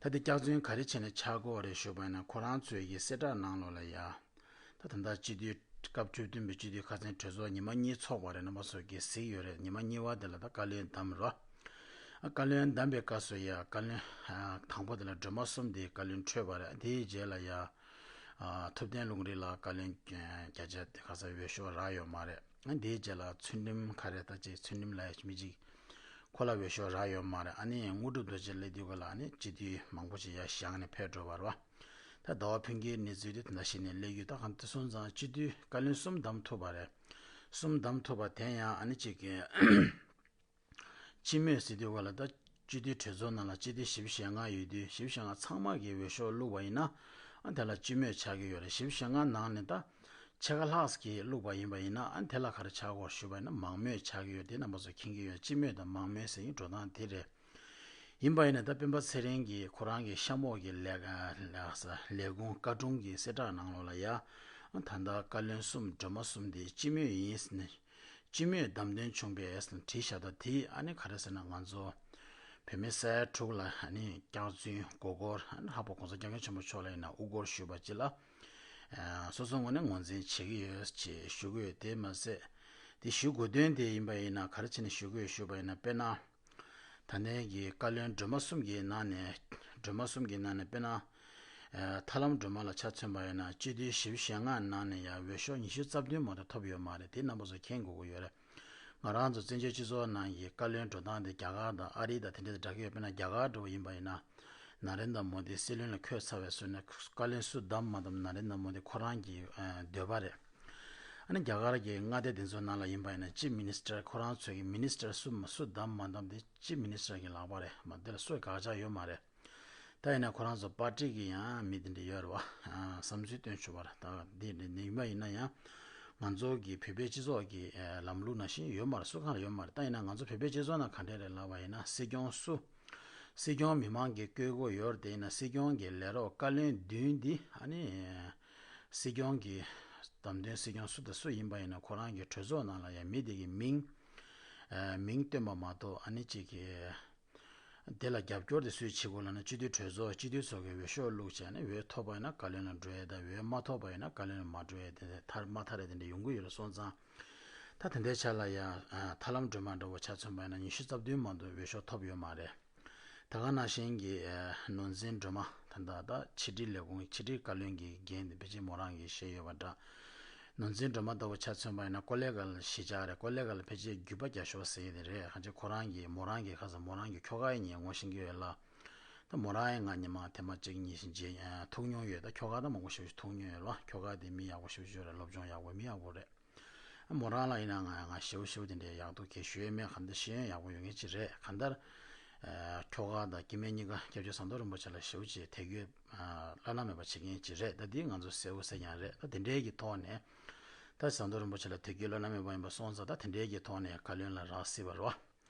ད་དེ་སྐྱག་རྫུན་ག་རེ་བྱས་ནས་ཆགས་ཀྱི་ཡོད་རེད་ཞུས་པ་ཡིན་ན་ཁོ་རང་ཚོའི་གི་གསལ་བསྒྲགས་ནང་ལོགས་ལ་ཡ། ད་ད་ལྟ་སྤྱི་འཐུས་སྐབས་བཅུ་བདུན་པའི་སྤྱི་འཐུས་ཁ་ཚན་གྲོས་ཚོགས་ཉི་མ་གཉིས་ཚོགས་པ་རེད། རྣམ་པ་ཚོ་གིས་གཟིགས་ཡོད་རེད། ཉི་མ་གཉིས་པ་དེ་ལ་ད་བཀའ་བློན་བདམས་རོ། ཨ་བཀའ་བློན་བདམས་པའི་སྐབས་སུ་ཡ་བཀའ་བློན་ཨ་དང་པོ་དེ་ལ་སྒྲོལ་མ་གསུམ་དེ་བཀའ་བློན་འཕྲོད་པ་རེད། དེའི་རྗེས་ལ་ཡ་ཨ་ཐུབ་བསྟན་ལུང་རིགས་ལགས་བཀའ་བློན་བརྒྱ་ཆ་དེ་ག་ས་འོས་ཤོག་རག་ཡོད་མ་རེད། ཨ་དེའི་རྗེས་ལ་ཚུལ་ཁྲིམས་ག་རེ་ད་ཅིག་ཚུལ་ཁྲིམས་ལ་ཡ་མི་གཅིག་ཁོ་ལ་འོས་ཤོག་རག་ཡོད་མ་རེད། ཨ་ནི་དངོས་གྲུབ་རྡོ་རྗེ་སླེབས་དུས་ག་ལ་ཨ་ནི་སྤྱི་འཐུས་མང་པོ་ཞིག་ཡར་བཞེངས་ནས་ཕེབས་འགྲོ་བ་རེད་བ། ད་ཟླ་བ་ཕུན་སྐྱིད་གནས་ཚུལ་དེ་ད་ལྟ་ཞིག་ནས་སླེབས་ཡོད། ད་གང་ལྟར་སོང་ཙང་སྤྱི་འཐུས་བཀའ་བློན་གསུམ་བདམས་ཐུབ་པ་རེད། གསུམ་བདམས་ཐུབ་པ་དེ་ཡང་ཨ་ནི་གཅིག་གི་སྤྱི་མོས་ཟེར་དུས་ག་ལ་ད་སྤྱི་འཐུས་གྲོས་ཚོགས་ནང་ལ་སྤྱི་འཐུས་བཞི་བཅུ་ཞེ་ལྔ་ཡོད་དུས་བཞི་བཅུ་ཞེ་ལྔ་ཚང་མ་གིས་འོས་ཤོག་བླུགས་པ་ཡིན་ན་ཨ་དེ་ལ་སྤྱི་མོས་ཆགས་ཀྱི་ཡོད་རེད། བཞི་བཅུ་ཞེ་ལྔ་ནང་ནས་ད་ཕྱེད་ཀ་ལྷག་གིས་བླུགས་པ་ཡིན་པ་ཡིན་ན་ཨ་དེ་ལ་ག་རེ་ཆགས་ཀྱི་ཡོད་ཞུས་པ་ཡིན་ན་མང་མོས་ཆགས་ཀྱི་ཡོད། དེ་རྣམ་པ་ཚོ་མཁྱེན་གྱི་ཡོད། སྤྱི་མོས་དང་མང་མོས་ཟེར་ཡིན་འགྲོ་སྟངས་དེ་རེད། ཡིན་པ་ཡིན་ན་ད་སྤེན་པ་ཚེ་རིང་གིས་ཁོ་རང་གི་གཤམ་འོག་གི་ལས་ཀ་ལས་ས་ལས་ཁུངས་བཀའ་དྲུང་གི་གསལ་བསྒྲགས་ནང་ལོགས་ལ་ཡ། ད་ལྟ་བཀའ་བློན་གསུམ་སྒྲོལ་མ་གསུམ་དེ་སྤྱི་མོས་ཡིན་ཟེར་ནས། སྤྱི་མོས་བདམས་ཐོན་བྱུང་བས་ཟེར་ནས་བྲིས་བཞག་ད་དེ་ཨ་ནི་ག་རེ་ཟེར་ན་ང་ཚོ་བོད་མི་ས་ཡ་དྲུག་ལ་ཨ་ནི་སྐྱག་རྫུན་མགོ་སྐོར་ཨ་ནི་ཧ་པོ་༸གོང་ས་༸སྐྱབས་མགོན་ཆེན་པོ་མཆོག་ལ་ཡིན་ན་དབུ་སྐོར་ཞུས་པ་ཅིག་ལ། སོ་སོ་ངོས་ནས་ངོས་འཛིན་བྱེད་ཀྱི་ཡོད་ཅེས་ཞུ་གི་ཡོད། དེ་མ་ཟད། དེ་ཞུ་དགོས་དོན་དེ་ཡིན་པ་ཡིན་ན་ག་རེ་བྱས་ནས་ཞུ་གི་ཡོད་ཞུས་པ་ཡིན་ན་དཔེར་ན། ད་ལྟའི་གི་བཀའ་བློན་སྒྲོལ་མ་གསུམ་གྱི་ནང་ནས་ སྒྲོལ་མ་གསུམ་གྱི་ནང་ནས་དཔེར་ན། ཨ་ཐར་ལམ་སྒྲོལ་མ་ལ་ཆ་མཚོན་པ་ཡིན་ན་སྤྱི་འཐུས་བཞི་བཅུ་ཞེ་ལྔ་ནང་ནས་ཡང་འོས་ཤོག་ཉི་ཤུ་རྩ་བདུན་མ་གཏོགས་ཐོབ་ཡོད་མ་རེད། དེ་རྣམ་པ་ཚོ་མཁྱེན་དགོས་ཀྱི་ཡོད་རེད། ང་རང་ཚོ་བཙན་བྱོལ་སྤྱི་ཚོགས་ནང་གི་བཀའ་བློན་འགྲོ་སྟངས་དེ་རྒྱ་གར་དང་ཨ་རི་དང་དེ་འདྲ་དང་འདྲ་གི་ཡོད། དཔེར་ན་རྒྱ་གར་འདྲ་བོ་ཡིན་པ་ཡིན་ན། ན་རེན་དྲ་མོ་དི་སྲིད་བློན་ལ་འཁོད་ཚར་བའི་ཚུན་ནས་བཀའ་བློན་སུ་བདམས་མ་བདམས་ན་རེན་དྲ་མོ་དི་ཁོ་རང་གི་ཨ་འདོད་པ་རེད། ཨ་ནི་རྒྱ་གར་གྱི་མངའ་སྡེ་དེ་ཚོའི་ནང་ལ་ཡིན་པ་ཡིན་ན་ཅིབ་མི་ནི་སི་ཊར་ཁོ་རང་ཚོའི་གི་མི་ནི་སི་ཊར་སུ་མ་སུ་བདམས་མ་བདམས་དེ་ཅིབ་མི་ནི་སི་ཊར་གི་ལག་པ་རེད། མ་དེ་ལ་སུ་དགག་བྱ་ཡོད་མ་རེད། ད་ཡིན་ན་ཁོ་རང་ཚོ་པར་ཊི་གི་ཡང་མི་དེ་འདྲ་ཡོད་རེད་བ། ཨ་བསམ་ཚུལ་སྟོན་ཆོག་པ་རེད། ད་འདི་འདྲ་ཡིན་པ་ཡིན་ན་ཡང་ང་ཚོ་གི་བོད་པའི་སྤྱི་ཚོགས་ཀྱི་ཨ་ལམ་ལུགས་ནང་བཞིན་ཡོད་མ་རེད། སུ་གང་ལ་ཡོད་མ་རེད། ད་ཡིན་ན་ང་ཚོ་བོད་པའི་སྤྱི་ཚོགས་ནང་ག་འདྲ་རེད་ལབ་པ་ཡིན་ན་སྲིད་སྐྱོང་སུ། སྲིད་སྐྱོང་མི་མང་གིས་བསྐོ་དགོས་ཡོད་རེད། དེ་ཡིན་ན་སྲིད་སྐྱོང་གི་ལས་རོགས་བཀའ་བློན་བདུན་འདི་ཨ་ནི་སྲིད་སྐྱོང་གི་བདམས་ཐོན་སྲིད་སྐྱོང་སུ་དང་སུ་ཡིན་པ་ཡིན་ན་ཁོ་རང་གི་གྲོས་ཚོགས་ནང་ལ་ཡང་མི་དེ་གི་མིང་ཨ་མིང་བཏོན་པ་མ་གཏོགས་ཨ་ནི་གཅིག་གི་དེ་ལ་རྒྱབ་སྐྱོར་དེ་སུས་བྱེད་དགོས་ལབ་ན་སྤྱི་འཐུས་གྲོས་ཚོགས་སྤྱི་འཐུས་ཚོ་གི་འོས་ཤོག་བླུགས་བྱས་ནས་འོས་ཐོབ་པ་ཡིན་ན་བཀའ་བློན་ལ་འགྲོ་ཡས་དང་འོས་མ་ཐོབ་པ་ཡིན་ན་བཀའ་བློན་ལ་མ་འགྲོ་ཡས་དེ་མཐར་མ་མཐའ་རེ་དེ་འདྲ་ཡོང་གི་ཡོད་རེད། སོང་ཙང་ད་དེ་འདྲའི་ཆ་ལ་ཡང་ཨ་ཐར་ལམ་སྒྲོལ་མ་འདྲ་བོ་ཆ་མཚོན་པ་ཡིན་ན་ཉི་ཤུ་རྩ་བདུན་མ་གཏོགས་འོས་ཤོག་ཐོབ་ཡོད་མ་རེད། ད་ག་ནང་བཞིན་གྱི་ཨ་ནོར་འཛིན་སྒྲོལ་མ་ད་ལྟ་ད་ཕྱི་དྲིལ་ལས་ཁུངས་ཕྱི་དྲིལ་བཀའ་བློན་གྱི་འགན་དེ་ཕལ་ཆེར་མོ་རང་གིས་བཞེས་ཡོད་པ་འདྲ། ནོར་འཛིན་སྒྲོལ་མ་ལྟ་བུ་ཆ་མཚོན་པ་ཡིན་ན་ཀོ་ལེ་གྷལ་གཞིས་ཆགས་རེད། ཀོ་ལེ་གྷལ་ཕལ་ཆེར་རྒྱུད་པ་རྒྱ་ཤོག་ཟེར་ཡས་དེ་རེད། གང་ཅི་ཁོ་རང་གིས་མོ་རང་གི་ཁ་སང་མོ་རང་གི་ཁྱོ་ག་ཡི་ངས་ངོ་ཤེས་ཀྱི་ཡོད་ལ། ད་མོ་རང་ཡི་ང་ཉི་མ་ཐེངས་མ་གཅིག་གཉིས་ཤིག་མཇལ་ཐུག་མྱོང་ཡོད། ད་ཁྱོ་ག་ད་མང་པོ་ཞེ་པོ་ཞིག་ཐུག་མྱོང་ཡོད་ལ། ཁྱོ་ག་དེ་མི་ཡག་པོ་ཞེ་པོ་ཞིག་རེད། སློབ་སྦྱོང་ཡག་པོ་མི་ཡག་པོ་རེད། མོ་རང་ལ་ཡིན་ན་ང་ང་ཞེ་པོ་ཞེ་པོ་དེ་འདྲའི་ཡག་སྡུག་གི་ཞུ་ཡས་མེད། གང་ལྟར་ཤེས་ཡོན་ཡག་པོ་ཡོད་མཁན་ཅིག་རེད། གང་ལྟར་ཨ་ཁྱོ་ག་དང་སྐྱེ་དམན་གཉིས་ཀ་སྐྱབས་རྗེ་ཟམ་གདོང་རིན་པོ་ཆེ་ལ་ཞེ་པོ་ཅིག་དད་གུས་ཨ་བླ་ན་མེད་པ་བྱེད་མཁན་ཅིག་རེད། ད་འདི་ང་ཚོ་གསལ་པོ་གསལ་རྐྱང་རེད། ད་དེ་འདྲའི་གི་ཐོག་ནས་ད་ཟམ་གདོང་རིན་པོ་ཆེ་ལ་དད་གུས་བླ་ན་མེད་པ་ཡིན་པ་སོང་ཙང་ད་དེ་འདྲའི་གི་ཐོག་ནས་བཀའ་བློན་ལ་རག་སྲིད་པ་རེད་བ།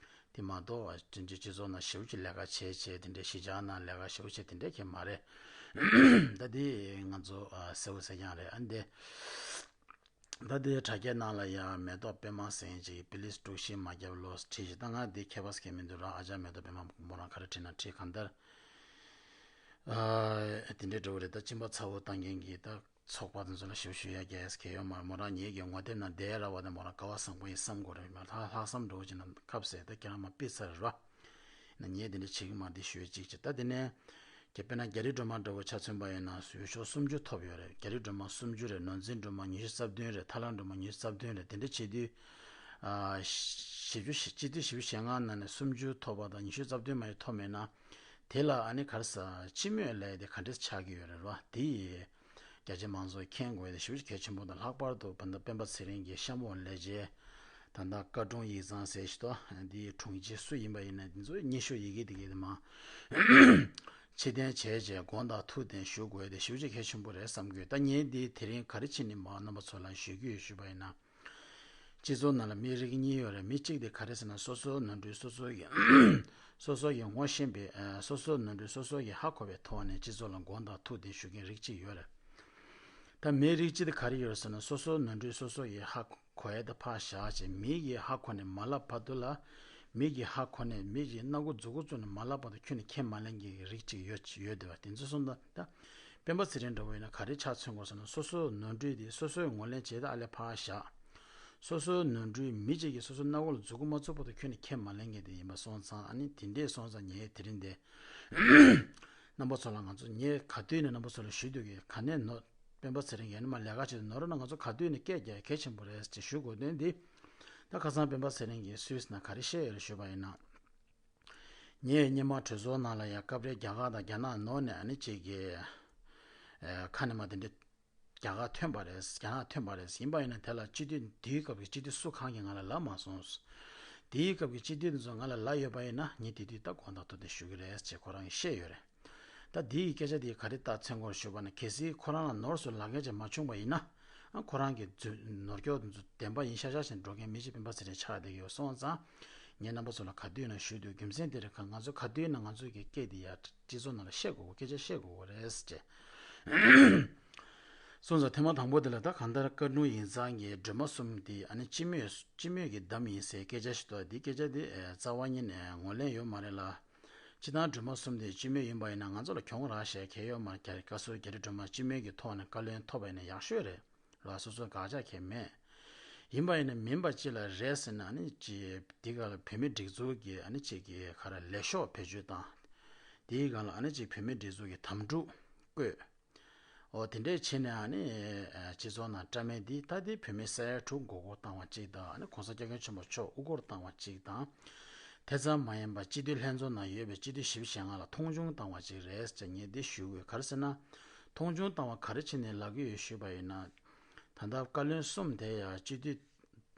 དེ་མ་གཏོགས་བཙན་བྱོལ་སྤྱི་ཚོགས་ནང་ཞེ་པོ་ཅིག་ལས་ཀ་བྱས་བྱས་དེ་འདྲའི་གཞིས་ཆགས་ནང་ལས་ཀ་ཞེ་པོ་བྱས་དེ་འདྲའི་གི་མ་རེད། ད་འདི་ང་ཚོ་ཨ་གསལ་པོ་གསལ་རྐྱང་རེད། ཨ་འདི། ད་ལྟའི་དྲ་རྒྱའི་ནང་ལ་ཡང་མེ་ཏོག་པད་མ་ཟེར་མཁན་ཅིག་པི་ལིས་དཀྲུག་ཤིང་མ་རྒྱབ་ལོ་བྲིས་ཤིག་ད་ང་འདི་ཁྱད་པར་གང་མི་འདུག་ར། ཨ་ཅག་མེ་ཏོག་པད་མ་མོ་རང་ག་རེ་བྲིས་ན་བྲིས། གང་ལྟར་ཨ་དེ་འདྲའི་འགྲོ་བ་རེད། ད་གཅིན་པ་ཚ་བོ་བཏང་མཁན་གྱི་ད་ཚོགས་པ་དེ་ཚོ་ལ་ཞུ་ཞུ་ཡ་རྒྱལ་ཁེ་ཡོད་མ་རེད། མོ་རང་ངེད་ཀྱི་ངོ་དེབ་ནང་བསྡད་ར་བ་དེ་མོ་རང་དགའ་བ་བཟང་པོ་ཡིན་བསམ་དགོས་རེད། མ་ལྷག་ལྷག་བསམ་འགྲོ་བ་ཅིག་ན་ཁབ་ཟས་ད་ཁྱེད་རང་མ་ཕིག་ཚར་རེད་བ། ན་ངས་དེ་འདྲ་བྱེད་ཀྱི་མ་འདི་ཞུ་ཡ་གཅིག་བྱེད། ད་དེ་ནས་རྒྱ་དཔེར་ན་རྒྱ་རི་སྒྲོལ་མ་འདྲ་བོ་ཆ་མཚོན་པ་ཡིན་ན་འོས་ཤོག་སུམ་ཅུ་ཐོབ་ཡོད་རེད། རྒྱ་རི་སྒྲོལ་མ་སུམ་ཅུ་རེད། ནོར་འཛིན་སྒྲོལ་མ་ཉི་ཤུ་རྩ་བདུན་རེད། ཐར་ལམ་སྒྲོལ་མ་ཉི་ཤུ་རྩ་བདུན་རེད། དེ་འདྲ་བྱེད་དུས་ཨ་བཞི་བཅུ་སྤྱི་འཐུས་བཞི་བཅུ་ཞེ་ལྔ་ནང་ནས་སུམ་ཅུ་ཐོབ་པ་དང་ཉི་ཤུ་རྩ་བདུན་མ་ཡི་ཐོབ་མེད་ན་དེ་ལ་ཨ་ནི་ག་རེ་ཟ་སྤྱི་མོས་ལས་དེ་ག་འདྲས་ཆགས་ཀྱི་ཡོད་རེད་བ། དེ་ཡི་རྒྱ་ཆེ་མང་ཚོགས་མཁྱེན་དགོས་དེ་ཞེ་པོ་ཅིག་གལ་ཆེན་པོ་དང་། ལྷག་པར་དུ་བོད་ཟླ་སྤེན་པ་ཚེ་རིང་གི་གཤམ་འོག་ལས་བྱེད་ད་ལྟ་བཀའ་དྲུང་ཡིག་ཚང་ཟེར་ཞིག་ཏོ་འདིའི་དྲུང་ཆེ་སུ་ཡིན་པ་ཡིན་ན་འདི་ཚོ་སྙན་ཞུ་ཡི་གེ་དེ་གའི་དེ་མ་ཕྱིར་འཐེན་བྱས་རྗེས་དགོངས་དག་ཐུགས་བདེན་ཞུ་དགོས་དེ་ཞེ་པོ་ཅིག་གལ་ཆེན་པོ་རེད་བསམ་གྱི་ཡོད། ད་ངས་འདི་དེ་རིང་ག་རེ་བྱས་ནས་མ་རྣམ་པ་ཚོ་ལ་ཞུ་རྒྱུ་ཡོད་ཞུས་པ་ཡིན་ན། སྤྱི་ཚོགས་ནང་ལ་མི་རིགས་གཉིས་ཡོད་རེད། མི་གཅིག་དེ་ག་རེ་ཟེར་ན་སོ་སོའི་ནོར་འཁྲུལ་སོ་སོ་ཡིན། སོ་སོ་ཡིན་ངོ་ཤེས་པའི་ཨ་སོ་སོའི་ནོར་འཁྲུལ་སོ་སོ་ཡིན་ཧ་གོ་བའི་ཐོག་ནས་སྤྱི་ཚོགས་ལ་དགོངས་དག་ཐུགས་བདེན་ཞུ་མཁན་རིགས་གཅིག་ཡོད་རེད། ད་མི་རིགས་གཅིག་དེ་ག་རེ་ཡོད་རེད་ཟེར་ན་སོ་སོའི་ནོར་འཁྲུལ་སོ་སོ་ཡིན་ཧ་གོ་ཡས་དེ་ཕར་བཞག་བྱས་མི་གིས་ཧ་གོ་ནས་མ་ལབ་བར་དུ་ལ། མི་གིས་ཧ་གོ་ནས་མི་གིས་སྣ་སྒོ་མཛུབ་གུ་བཙུགས་ནས་མ་ལབ་བར་དུ་ཁྱོན་ནས་ཁས་མ་ལེན་མཁན་གྱི་རིགས་གཅིག་ཡོད་ཡོད་འདུག་བ། དེ་ཚོ་སོང་ཙང་ད་སྤེན་པ་ཚེ་རིང་འདྲ་བོ་ཡིན་ན་ག་རེ་ཆ་མཚོན་དགོས་ཟེར་ན་སོ་སོའི་ནོར་འཁྲུལ་དེ་སོ་སོས་ངོས་ལེན་བྱས་ཏེ་ཨ་ལས་ཕར་བཞག་སོ་སོའི་ནོར་འཁྲུལ་མི་གཅིག་གིས་སོ་སོའི་སྣ་སྒོ་ལ་མཛུབ་གུ་མ་བཙུགས་བར་དུ་ཁྱོན་ནས་ཁས་མ་ལེན་མཁན་དེ་ཡིན་པ་སོང་ཙང་ཨ་ནི་དེ་འདྲས་སོང་ཙང་ངས་དེ་རིང་འདི་རྣམ་པ་ཚོ་ལ་ང་ཚོ་ངས་ག་དུས་ནས་རྣམ་པ་ཚོ་ལ་ཞུ་འདོད་ཀྱི་ག་ནས་ནོར་སྤེན་པ་ཚེ་རིང་ཡིན་ན་མ་ལས་ཀ་བྱེད་དུ་ནོར་ན་ང་ཚོ་ག་དུས་ནས་སྐད་རྒྱག་གལ་ཆེན་པོ་རེད་ཅེས་ཞུ་དགོས་དོན་འདི། ད་ཁ་སང་སྤེན་པ་ཚེ་རིང་གིས་སུད་སི་ནང་ག་རེ་བཤད་ཡོད་རེད་ཞུས་པ་ཡིན་ན། ངས་སྔོན་མ་གྲོས་ཚོགས་ནང་ལ་ཡང་སྐབས་རེ་རྒྱ་གར་དང་རྒྱ་ནག་ནོར་ནས་ཨ་ནི་གཅིག་གི་ཨ་ཁ་ནས་མ་དེ་འདྲ་རྒྱ་གར་ཐོན་པ་རེད། རྒྱ་ནག་ཐོན་པ་རེད། ཡིན་པ་ཡིན་ན་དེ་ལ་སྤྱི་འཐུས་དེའི་སྐབས་ཀྱི་སྤྱི་འཐུས་སུ་གང་གིས་ང་ལ་ལབ་མ་སོང་། དེའི་སྐབས་ཀྱི་སྤྱི་འཐུས་དེ་ཚོ་ང་ལ་ལབ་ཡོད་པ་ཡིན་ན་ངས་དེ་དུས་ད་དགོངས་དག་ཐུགས་བདེན་ཞུ་གི་རེད་ཅེས་ཁོ་རང་གིས་བཤད་ཡོད་རེད། ད་འདིའི་སྐད་ཆ་འདི་ག་རེ་རྟགས་མཚན་སྐོར་ཞུས་པ་ན་གལ་སྲིད་ཁོ་རང་ལ་ནོར་སོང་ལབ་མཁན་ཅིག་མ་བྱུང་པ་ཡིན་ན། ཨ་ཁོ་རང་གི་རྫུན་ནོར་སྐྱོག་འདི་ཚོ་བདེན་པ་ཡིན་ཤག་ཤག་བྱས་འགྲོ་མཁན་མི་གཅིག་སྤེན་པ་ཚེ་རིང་ཆགས་བསྡད་ཀྱི་ཡོད་སོང་ཙང་། ངས་རྣམ་པ་ཚོ་ལ་ག་དུས་ན་ཞུས་དུས་རྒྱུ་མཚན་དེ་རེད། ཁ་ང་ཚོ་ག་དུས་ན་ང་ཚོའི་གི་སྐད་འདི་ཡར་སྤྱི་ཚོགས་ནང་ལ་བཤད་དགོས་གོ་སྐད་ཆ་བཤད་དགོས་གོ་རེད་ཟེར། སོང་ཙང་ཐེངས་མ་དང་པོ་དེ་ལ་ད་གང་ལྟར་བཀའ་དྲུང་ཡིག་ཚང་གི་སྒྲོལ་མ་གསུམ་འདི་ཨ་ནི་སྤྱི་མོས་སྤྱི་མོས་ཀྱི་བདམས་ཡིན་ཟེར་སྐད་ཆ་ཞིག་འདུག་འདི་སྐད་ཆ་འདི་རྩ་བ་ཉིད་ནས་ངོས་ལེན་ཡོད་མ་རེད་ལ། སྤྱི་བཏང་སྒྲོལ་མ་གསུམ་དེ་སྤྱི་མོས་ཡིན་པ་ཡིན་ན་ང་ཚོ་ལ་གྱོང་རག་བཤད་གལ་ཡོད་མ་རེད། རྒྱ་བཀའ་ཟུར་རྒྱ་རི་སྒྲོལ་མ་སྤྱི་མོས་ཀྱི་ཐོག་ནས་བཀའ་བློན་ཐོབ་པ་ཡིན་ན་ཡག་ཤོས་རེད། ལ་སོ་སོ་དགག་བྱ་གལ་མེད། ཡིན་པ་ཡིན་ན་མིན་པ་ཅིག་ལ་རེད་ཟེར་ན་ཨ་ནི་ཅི་འདི་ག་ལ་བོད་མི་སྒྲིག་འཛུགས་ཀྱི་ཨ་ནི་ཅིག་གི་ག་ར་ལས་ཤོག་བེད་སྤྱོད་བཏང་། དེའི་སྒང་ལ་ཨ་ནི་ཅིག་བུད་མེད་སྒྲིག་འཛུགས་ཀྱི་དམ་ཕྲུག་བསྐོས། འོ་དེ་འདྲས་བྱས་ནས་ཨ་ནི་སྤྱི་ཚོགས་ནང་བཀྲམ་མེད་འདི་ད་དེ་བུད་མེད་ས་ཡ་དྲུག་མགོ་སྐོར་བཏང་བ་གཅིག་དང་། ཨ་ནི་གོང་ས་སྐྱབས་མགོན་ཆེན་པོ་མཆོག་དབུ་སྐོར་བཏང་བ་གཅིག་དང་། དེ་ཙམ་མ་ཡིན་པར་སྤྱི་འཐུས་ལྷན་ཚོགས་ནང་ཡོད་པའི་སྤྱི་འཐུས་བཞི་བཅུ་ཞེ་ལྔ་ལ་མཐོང་ཆུང་བཏང་བ་གཅིག་རེད་ཅེས་ངས་འདི་ཞུ་དགོས། ག་རེ་ཟེར་ན། མཐོང་ཆུང་བཏང་བ་ག་རེ་བྱས་ནས་ལབ་ཀྱི་ཡོད་ཞུས་པ་ཡིན་ན། ད་ལྟ་བཀའ་བློན་གསུམ་དེ་ཡང་སྤྱི་འཐུས་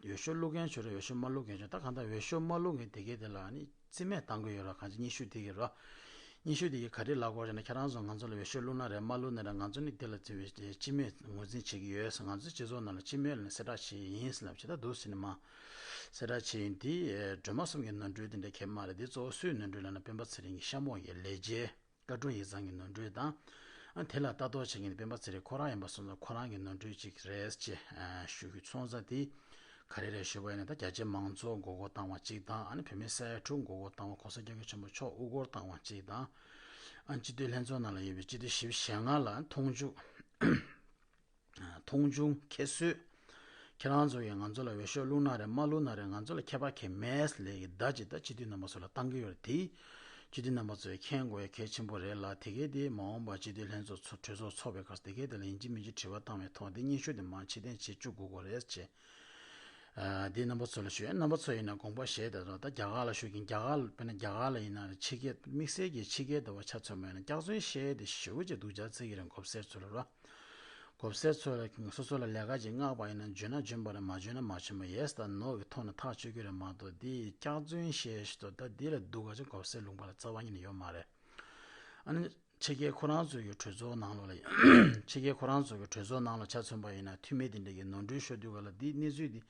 འོས་ཤོག་བླུག་མཁན་བྱུང་རེད། འོས་ཤོག་མ་བླུག་མཁན་བྱུང་། ད་གང་ལྟར་འོས་ཤོག་མ་བླུག་མཁན་དེ་གས་དེ་ལ་ནི་རྩིས་མེད་བཏང་གི་ཡོད་ར། གང་ཅི་སྙན་ཞུ་དེ་གས་ར། སྙན་ཞུ་དེ་གས་ག་རེ་ལབ་དགོས་ཟེར་ན། ཁྱེད་རང་ཚོ་ང་ཚོ་ལ་འོས་ཤོག་བླུག་ན་རེད་མ་བླུག་ན་རེད། ང་ཚོ་ནི་དེ་ལ་རྩིས་མེད་ངོས་འཛིན་བྱེད་ཀྱི་ཡོད། ང་ཚོ་སྤྱི་ཚོགས་ནང་ལ་སྤྱི་མོས་ལ་ནི་གསལ་བསྒྲགས་བྱེད་ཡིན་ལབ་བྱེད། ད་འདུག་ཟེར་ནས་མ་གསལ་བསྒྲགས་བྱེད་ཡིན། དེ་སྒྲོལ་མ་གསུམ་གྱི་ནོར་འཁྲུལ་དེ་འདྲ་གས་མ་རེད། དེ་གཙོ་བོ་སུའི་ནོར་འཁྲུལ་ལབ་ན་སྤེན་པ་ཚེ་རིང་གི་གཤམ་འོག་གི་ལས་བྱེད། བཀའ་དྲུང་ཡིག་ཚང་གི་ནོར་འཁྲུལ་དང་། ཨ་དེ་ལ་ལྟ་རྟོག་བྱེད་མཁན་དེ་སྤེན་པ་ཚེ་རིང་ཁོ་རང་ཡིན་པ་སོང་ཙང་ཁོ་རང་གི་ནོར་འཁྲུལ་ཅིག་རེད་ཅེས་ཨ་ཞུ་གི། སོང་ཙང་དེ་ག་རེ་རེད་ཞུ་བ་ཡིན་ན། ད་རྒྱ་ཆེ་མང་ཚོགས་མགོ་སྐོར་བཏང་བ་གཅིག་དང་། ཨ་ནི་བུད་མེད་ས་ཡ་དྲུག་མགོ་སྐོར་བཏང་བ། གོང་ས་སྐྱབས་མགོན་ཆེན་པོ་མཆོག་དབུ་སྐོར་བཏང་བ་གཅིག་དང་། ཨ་སྤྱི་འཐུས་ལྷན་ཚོགས་ནང་ལ་ཡོད་པའི་སྤྱི་འཐུས་བཞི་བཅུ་ཞེ་ལྔ་ལ་མཐོང་ཆུང་། མཐོང་ཆུང་ཁྱད་གསོད། ཁྱེད་རང་ཚོ་ཡིས་ང་ཚོ་ལ་འོས་ཤོག་བླུགས་ན་རེད་མ་བླུགས་ན་རེད། ང་ཚོ་ལ་ཁྱད་པར་གང་ཡང་མེད་ཟེར་ལབ་ཀྱི་བརྡ་ཅིག་ད་སྤྱི་འཐུས་རྣམ་པ་ཚོ་ལ་བཏང་གི་ཡོད་རེད། དེ་སྤྱི་འཐུས་རྣམ་པ་ཚོས་མཁྱེན་དགོས་ཡ་གལ་ཆེན་པོ་རེད་ལ། དེ་གས་དེ་མ་འོངས་པར་སྤྱི་འཐུས་ལྷན་ཚོགས་ཚོགས་གྲོས་ཚོགས་ཚོགས་པའི་སྐབས་དེ་གས་དེ་ལ་ཡིན་གཅིག་མིན་གཅིག་དྲི་བ་བཏང་བའི་ཐོག་དེ་སྙན་ཞུ་དེ་མར་ཕྱིར་འཐེན་བྱེད་བཅུག་དགོས་ཀྱི་རེད་ཅེས། ཨ་དེ་རྣམ་པ་ཚོ་ལ་ཞུ་ཡ། རྣམ་པ་ཚོ་ཡིན་ན་དགོངས་པ་བཞེས་དང་། ད་རྒྱ་གར་ལ་ཞུ་གིན། རྒྱ་གར་ལ་དཔེར་ན་རྒྱ་གར་ལ་ཡིན་ན་ཕྱི་རྒྱལ་དམིགས་བསལ་གྱི་ཕྱི་རྒྱལ་དུ་བ་ཆ་མཚོན་པ་ཡིན་ན་སྐྱག་རྫུན་བཤད་དེ་ཞེ་པོ་ཅིག་སྡུག་ཅག་བརྩི་གི་རེད། མགོ་སེར་ཚོ་ལ་ར། མགོ་སེར་ཚོ་ལ་སོ་སོ་ལ་ལས་ཀ་ཅིག་མངགས་པ་ཡིན་ན་འཇོན་ན་འཇོན་པ་རེད། མ་འཇོན་ན་མ་འཇོན་པ། ཡེས་དང་ནོ་གི་ཐོག་ནས་ཐག་གཅོད་ཀྱི་རེད་མ་གཏོགས། འདི་སྐྱག་རྫུན་བཤད་ཞུ་དོ་ད་འདི་ལས་སྡུག་ག་ཅིག་མགོ་སེར་ལུང་པ་ལ་རྩ་བ་ཉིད་ནས་ཡོད་མ་རེད། ཨ་ནི་ཕྱི་རྒྱལ་ཁོ་རང་ཚོ་གི་གྲོས་ཚོགས་ནང་ལོགས་ལ། ཕྱི་རྒྱལ་ཁོ་རང་ཚོ་གི་གྲོས་ཚོགས་ནང་ལ་ཆ་མཚོན་པ་ཡིན་ན། འཐུས་མི་དེ་འདྲ་གི་ནོར་འཁྲུལ་ཤོར་དུས་ག་ལ་འདི་གནས་ཚུལ་འདི་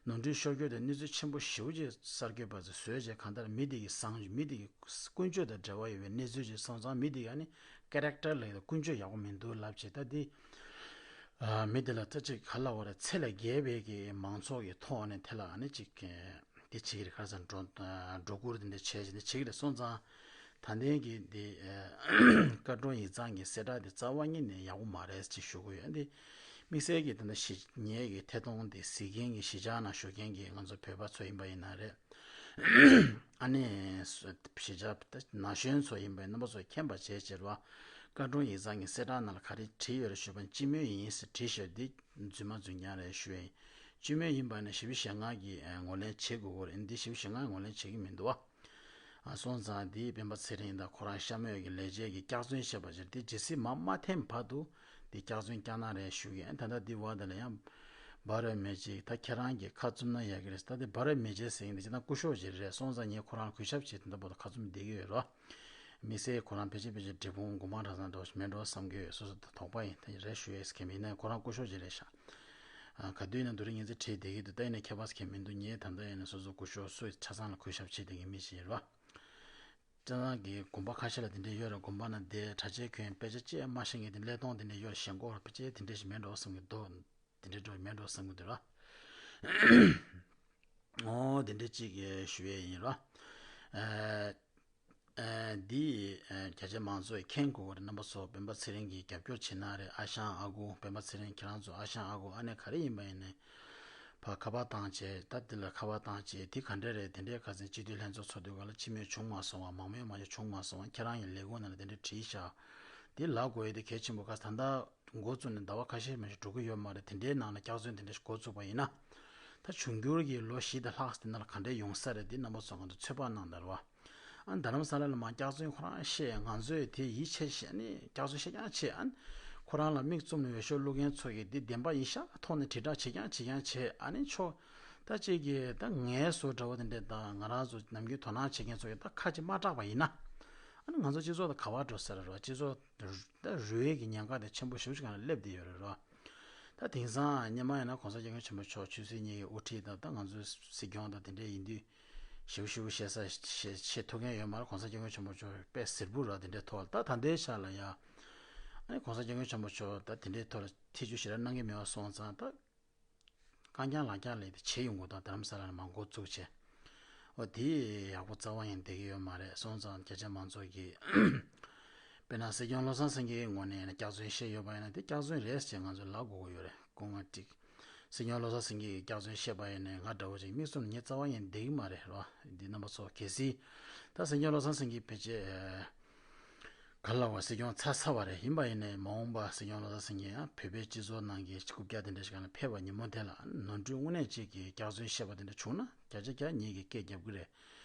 ནོར་འཁྲུལ་ཤོར་རྒྱུ་དེ་གནས་ཚུལ་ཆེན་པོ་ཞེ་པོ་ཅིག་གསར་འགོད་པ་ཚོས་བཟོས་བྱས། གང་ལྟར་མི་དེ་གི་བཟང་མི་དེ་གི་ཀུན་སྤྱོད་དང་འབྲེལ་བ་ཡོད་པའི་གནས་ཚུལ་ཅིག་སོང་ཙང་། མི་དེ་གི་ཨ་ནི་ཀེ་རེག་ཊར་ལབ་ཀྱི་འདུག་ཀུན་སྤྱོད་ཡག་པོ་མི་འདུག་ལབ་བྱས། ད་འདི་ཨ་མི་དེ་ལ་ད་ཅིག་ག་ལབ་དགོས་རེད། ཚད་ལས་བརྒལ་བའི་གི་མང་ཚོགས་ཀྱི་ཐོག་ནས་དེ་ལ་ཨ་ནི་ཅིག་དེ་བྱེད་ཀྱི་རེད། ག་རེ་ཟེར་ན་སྒྲོ་སྒྲོ་བསྐུར་དེ་འདྲ་བྱས་བྱས་ནས་བྱེད་ཀྱི་རེད། སོང་ཙང་ད་ལྟའི་གི་འདི་ཨ་བཀའ་དྲུང་ཡིག་ཚང་གི་གསལ་བསྒྲགས་དེ་རྩ་བ་ཉིད་ནས་ཡག་པོ་མ་རེད་ཅེས་ཞུ་གི་ཡོད། འདི་དམིགས་བསལ་གྱི་ད་ལྟ་གཞིས་ངའི་གི་ཐད་གཏོང་དེ་གཟིགས་མཁན་གྱི་གཞིས་ཆགས་ནང་བཞུགས་མཁན་གྱི་ང་ཚོ་བོད་པ་ཚོ་ཡིན་པ་ཡིན་ན་རེད། ཨ་ནི་གཞིས་ཆགས་ད་ན་གཞོན་ཚོ་ཡིན་པ་ཡིན་ན་རྣམ་པ་ཚོས་མཁྱེན་པ་བྱས་བྱས་རེད་བ། བཀའ་དྲུང་ཡིག་ཚང་གི་གསལ་བསྒྲགས་ནང་ལ་ག་རེ་བྲིས་ཡོད་རེད་ཞུས་པ་ན། སྤྱི་མོས་ཡིན་ཟེར་བྲིས་ཤག་འདི་རྫུན་མ་རྫུན་རྐྱང་རེད་ཞུ་ཡ་ཡིན། སྤྱི་མོས་ཡིན་པ་ན་བཞི་བཅུ་ཞེ་ལྔ་གིས་ཨ་ངོས་ལེན་བྱེད་དགོས་ཀྱི་རེད། འདི་བཞི་བཅུ་ཞེ་ལྔ་ངོས་ལེན་བྱེད་ཀྱི་མི་འདུག་བ། ཨ་སོང་ཙང་འདི་སྤེན་པ་ཚེ་རིང་དང་ཁོ་རང་གཤམ་འོག་གི་ལས་བྱེད་ཀྱིས་སྐྱག་རྫུན་བཤད་པ་ཅིག་རེད། འདི་ཇི་སྲིད་མར་མ་འཐེན་བར་དུ་འདི་སྐྱག་རྫུན་རྐྱང་རྐྱང་རེད་ཞུ་གི་ཡིན། ད་ལྟ་འདི་བར་དེ་ལ་ཡང་བར་རོལ་མེད་ཅིག་ད་ཁྱེད་རང་གིས་ཁ་བཙུམ་ན་ཡག་གི་རེད། ད་འདི་བར་རོལ་མེད་ཅིག་ཟེར་མཁན་འདི་སྤྱིར་བཏང་སྐུ་ཞབས་ཅིག་རེད། སོང་ཙང་ངས་ཁོ་རང་ལ་གུས་ཞབས་བྱེད་དེ་འདྲ་པོ་ད་ཁ་བཙུམ་བསྡད་ཀྱི་ཡོད་རེད། དམིགས་བསལ་ཁོ་རང་ཕལ་ཆེར་ཕལ་ཆེར་འབྲས་སྤུངས་དགོན་པ་གྲྭ་ཚང་འདྲ་བོ་ཞིག་མེད་འགྲོ་བསམ་གྱི་ཡོད། སོ་སོ་དོགས་པ་ཡིན། ད་རེད་ཞུ་ཡས་ཁྱད་མེད། ཡིན་ནའི་ཁོ་རང་སྐུ་ཞབས་ཅིག་རེད་ཤག་ཨ་ག་དུས་ཡིན་ན་དུ་རེ་ངེས་ཚེ་བྲིས་བསྡད་ཀྱི་འདུག་ད་ཡིན་ན་ཁྱད་པར་ཁྱད་མི་འདུག་ངས་ད་ལྟ་ཡིན་ན་སོ་སོ་སྐུ་ཞབས་སུ་གྲྭ་ཚང་ལ་གུས་ཞབས་བྱེད་བསྡད་མཁན་མི་ཞིག་ཡིན་རེད་བ། གྲྭ་ཚང་གི་དགོན་པ་ཁ་ཤས་ལ་དེ་འདྲས་ཡོད་རེད། དགོན་པ་ནང་བསྡད་གྲྭ་ཆས་གྱོན། དཔེ་ཆ་ཅིག་མ་ཤེས་མཁན་དེ་ཀླད་སྟོང་དེ་འདྲས་ཡོད་རེད། ཞེན་ཁོག་དཔེ་ཆ་དེ་འདྲས་ཞིག་མེད་འགྲོ་བསམ་གྱི་འདུག་དེ་འདྲས་འགྲོ་མེད་འགྲོ་བསམ་གྱི་འདུག་ར། ཨོ་དེ་འདྲས་ཅིག་ཞུ་ཡས་ཡིན་ར། ཨ། ཨ་འདི་ཨ་རྒྱ་ཆེ་མང་ཚོགས་མཁྱེན་དགོས་པ་རེད། རྣམ་པ་ཚོ་སྤེན་པ་ཚེ་རིང་གིས་རྒྱབ་སྐྱོར་བྱེད་ན་རེད། ཨ་ཞང་ཨ་ཁུ་སྤེན་པ་ཚེ་རིང་ཁྱེད་རང་ཚོ་ཨ་ཞང་ཨ་ཁུ་ཨ་ནེ་ག་རེ་ཡིན་པ་ཡིན་ནའི་ཕར་ཁ་པར་བཏང་བྱས། ད་འདི་ལ་ཁ་པར་བཏང་བྱས། དེ་ག་འདྲས་རེད། དེ་འདྲས་ཁ་སང་སྤྱི་འཐུས་ལྷན་ཚོགས་ཚོགས་དུས་ག་ལ་སྤྱི་མོས་བྱུང་མ་སོང་བ། མང་མོས་མ་བྱུང་མ་སོང་བ། ཁྱེད་རང་གི་ལས་ཁུངས་ནང་ལ་དེ་འདྲས་བྲིས་ཤག་འདི་ལབ་དགོས་ཡས་དེ་གལ་ཆེན་པོ། ག་ད་ལྟ་འགོ་བཙུགས་ནས་ཟླ་བ་ཁ་ཤས་མ་ཞིག་འགྲོ་གི་ཡོད་མ་རེད། དེ་འདྲའི་ནང་ལ་སྐྱག་རྫུན་དེ་འདྲ་ཞིག་འགོ་བཙུགས་པ་ཡིན་ན། ད་འབྱུང་འགྱུར་གྱི་ལོ་བཞི་དང་ལྷག་ཙམ་དེ་ནང་ལ་ག་འདྲས་ཡོང་ས་རེད། འདི་རྣམ་པ་ཚོ་ང་ཚོ་ཚོད་དཔག་གནང་དང་རེད་བ། ཨ་རྡ་རམ་ས་ལ་ལ་མར་སྐྱག་རྫུན་ཁོ་རང་བཤད། ང་ཚོས་དེ་ཡིད་ཆེས་བྱས་ནས་སྐྱག་རྫུན་བཤད་རྐྱང་བྱས། ཨ་ནི་ཁོ་རང་ལ་མིག་བཙུམ་ནས་འོས་ཤོག་བླུག་མཁན་ཚོ་གིས་འདི་བདེན་པ་ཡིན་ཤག་ཐོག་ནས་དྲིལ་བསྒྲགས་བྱེད་རྐྱང་བྱེད་རྐྱང་བྱས། ཨ་ནི་ཆོ་ད་ཅིག་གིས་ད་ངའི་བཟོ་འདྲ་བོ་དེ་འདྲས་དང་། ང་རང་ཚོ་ནམ་རྒྱུན་དོ་སྣང་བྱེད་མཁན་ཚོ་གིས་ད་ཁ་ཅིག་མ་གྲགས་པ་ཡིན་ན། ཨ་ནི་ང་ཚོ་སྤྱི་ཚོགས་དང་ག་པར་འགྲོ་ས་རེད་རོ། སྤྱི་ཚོགས་ད་རུལ་བའི་གི་ཉེན་ཁ་དེ་ཆེན་པོ་ཞེ་པོ་ཅིག་སྒང་ལ་སླེབས་བསྡད་ཡོད་རེད་རོ། ད་དེང་སང་སྔོན་མ་ཡིན་ན་གོང་ས་སྐྱབས་མགོན་ཆེན་པོ་མཆོག་ཆོས་སྲིད་གཉིས་ཀྱི་དབུ་ཁྲིད་དང་། ད་ང་ཚོའི་སྲིད་སྐྱོང་དང་དེ་འདྲས་ཡིན་དུས་ཞེ་པོ་ཞེ་པོ་བཤད་ས་བཤད་བཤད་ཐུབ་མཁན་ཡོད་མ་རེད། གོང་ས་སྐྱབས་མགོན་ཆེན་པོ་མཆོག་དཔེ་གཟིར་བོ་ར་དེ་འདྲས་ཐོག་ལ། ད་ད་ལྟའི་ཆ་ལ་ཡ་ཨ་ནི་གོང་ས་སྐྱབས་མགོན་ཆེན་པོ་མཆོག་ད་དེ་འདྲས་ཐོག་ལ་ཐེ་བྱུས་ཞེ་དྲག་གནང་གི་མེད་པ་སོང་ཙང་། ད་རྐང་རྐྱང་ལག་རྐྱང་ལས་དེ་བྱེད་ཡོང་གི་འདུག་རྡ་རམ་ས་ལ་ནས་མར་འགོ་བཙུགས་བྱས། འོ་དེ་ཡག་པོ་རྩ་བ་ཡང་བསྡད་ཀྱི་ཡོད་མ་རེད། སོང་ཙང་རྒྱ་ཆེ་མང་ཚོགས་ཀྱིས་དཔེར་ན་སྲིད་སྐྱོང་བློ་བཟང་སེང་གེའི་ངོས་ནས་ཡིན་ན་སྐྱག་རྫུན་བཤད་ཡོད་པ་ཡིན་ན། དེ་སྐྱག་རྫུན་རེད་ཅེས་ང་ཚོས་ལབ་དགོས་ཀྱི་ཡོད་རེད། སྐུ་ངོ་ཀྲིག་སྲིད་སྐྱོང་བློ་བཟང་སེང་གེ་གིས་སྐྱག་རྫུན་བཤད་པ་ཡིན་ནའི་ང་འདྲ་བོ་ཅིག་མིག་བཙུམ་ངས་རྩ་བ་ཡང་བསྡད་ཀྱི་མ་རེད་རོ། འདི་རྣམ་པ་ཚོ་གལ་སྲིད་ད་སྲིད་སྐྱོང་བློ་བཟང་སེང་གེ་ཕལ་ཆེར་ ག་ལ་བ་སྲིད་སྐྱོང་ཚར་ཚར་བ་རེད། ཡིན་པ་ཡིན་ནའི་མ་འོངས་པ་སྲིད་སྐྱོང་བློ་བཟང་སེང་གེ་ཡང་བོད་པའི་སྤྱི་ཚོགས་ནང་གི་རྐུབ་བཀྱག་དེ་འདྲ་ཞིག་ག་ལ་ཕེབས་པ་ཉིན་མོ་དེ་ལ་ནོར་འཁྲུལ་དངོས་གནས་ཅིག་གི་སྐྱག་རྫུན་བཤད་པ་དེ་འདྲ་བྱུང་ན་བརྒྱ་ཆ་བརྒྱ་ངེད་ཀྱིས་སྐད་རྒྱབ་གི་རེད།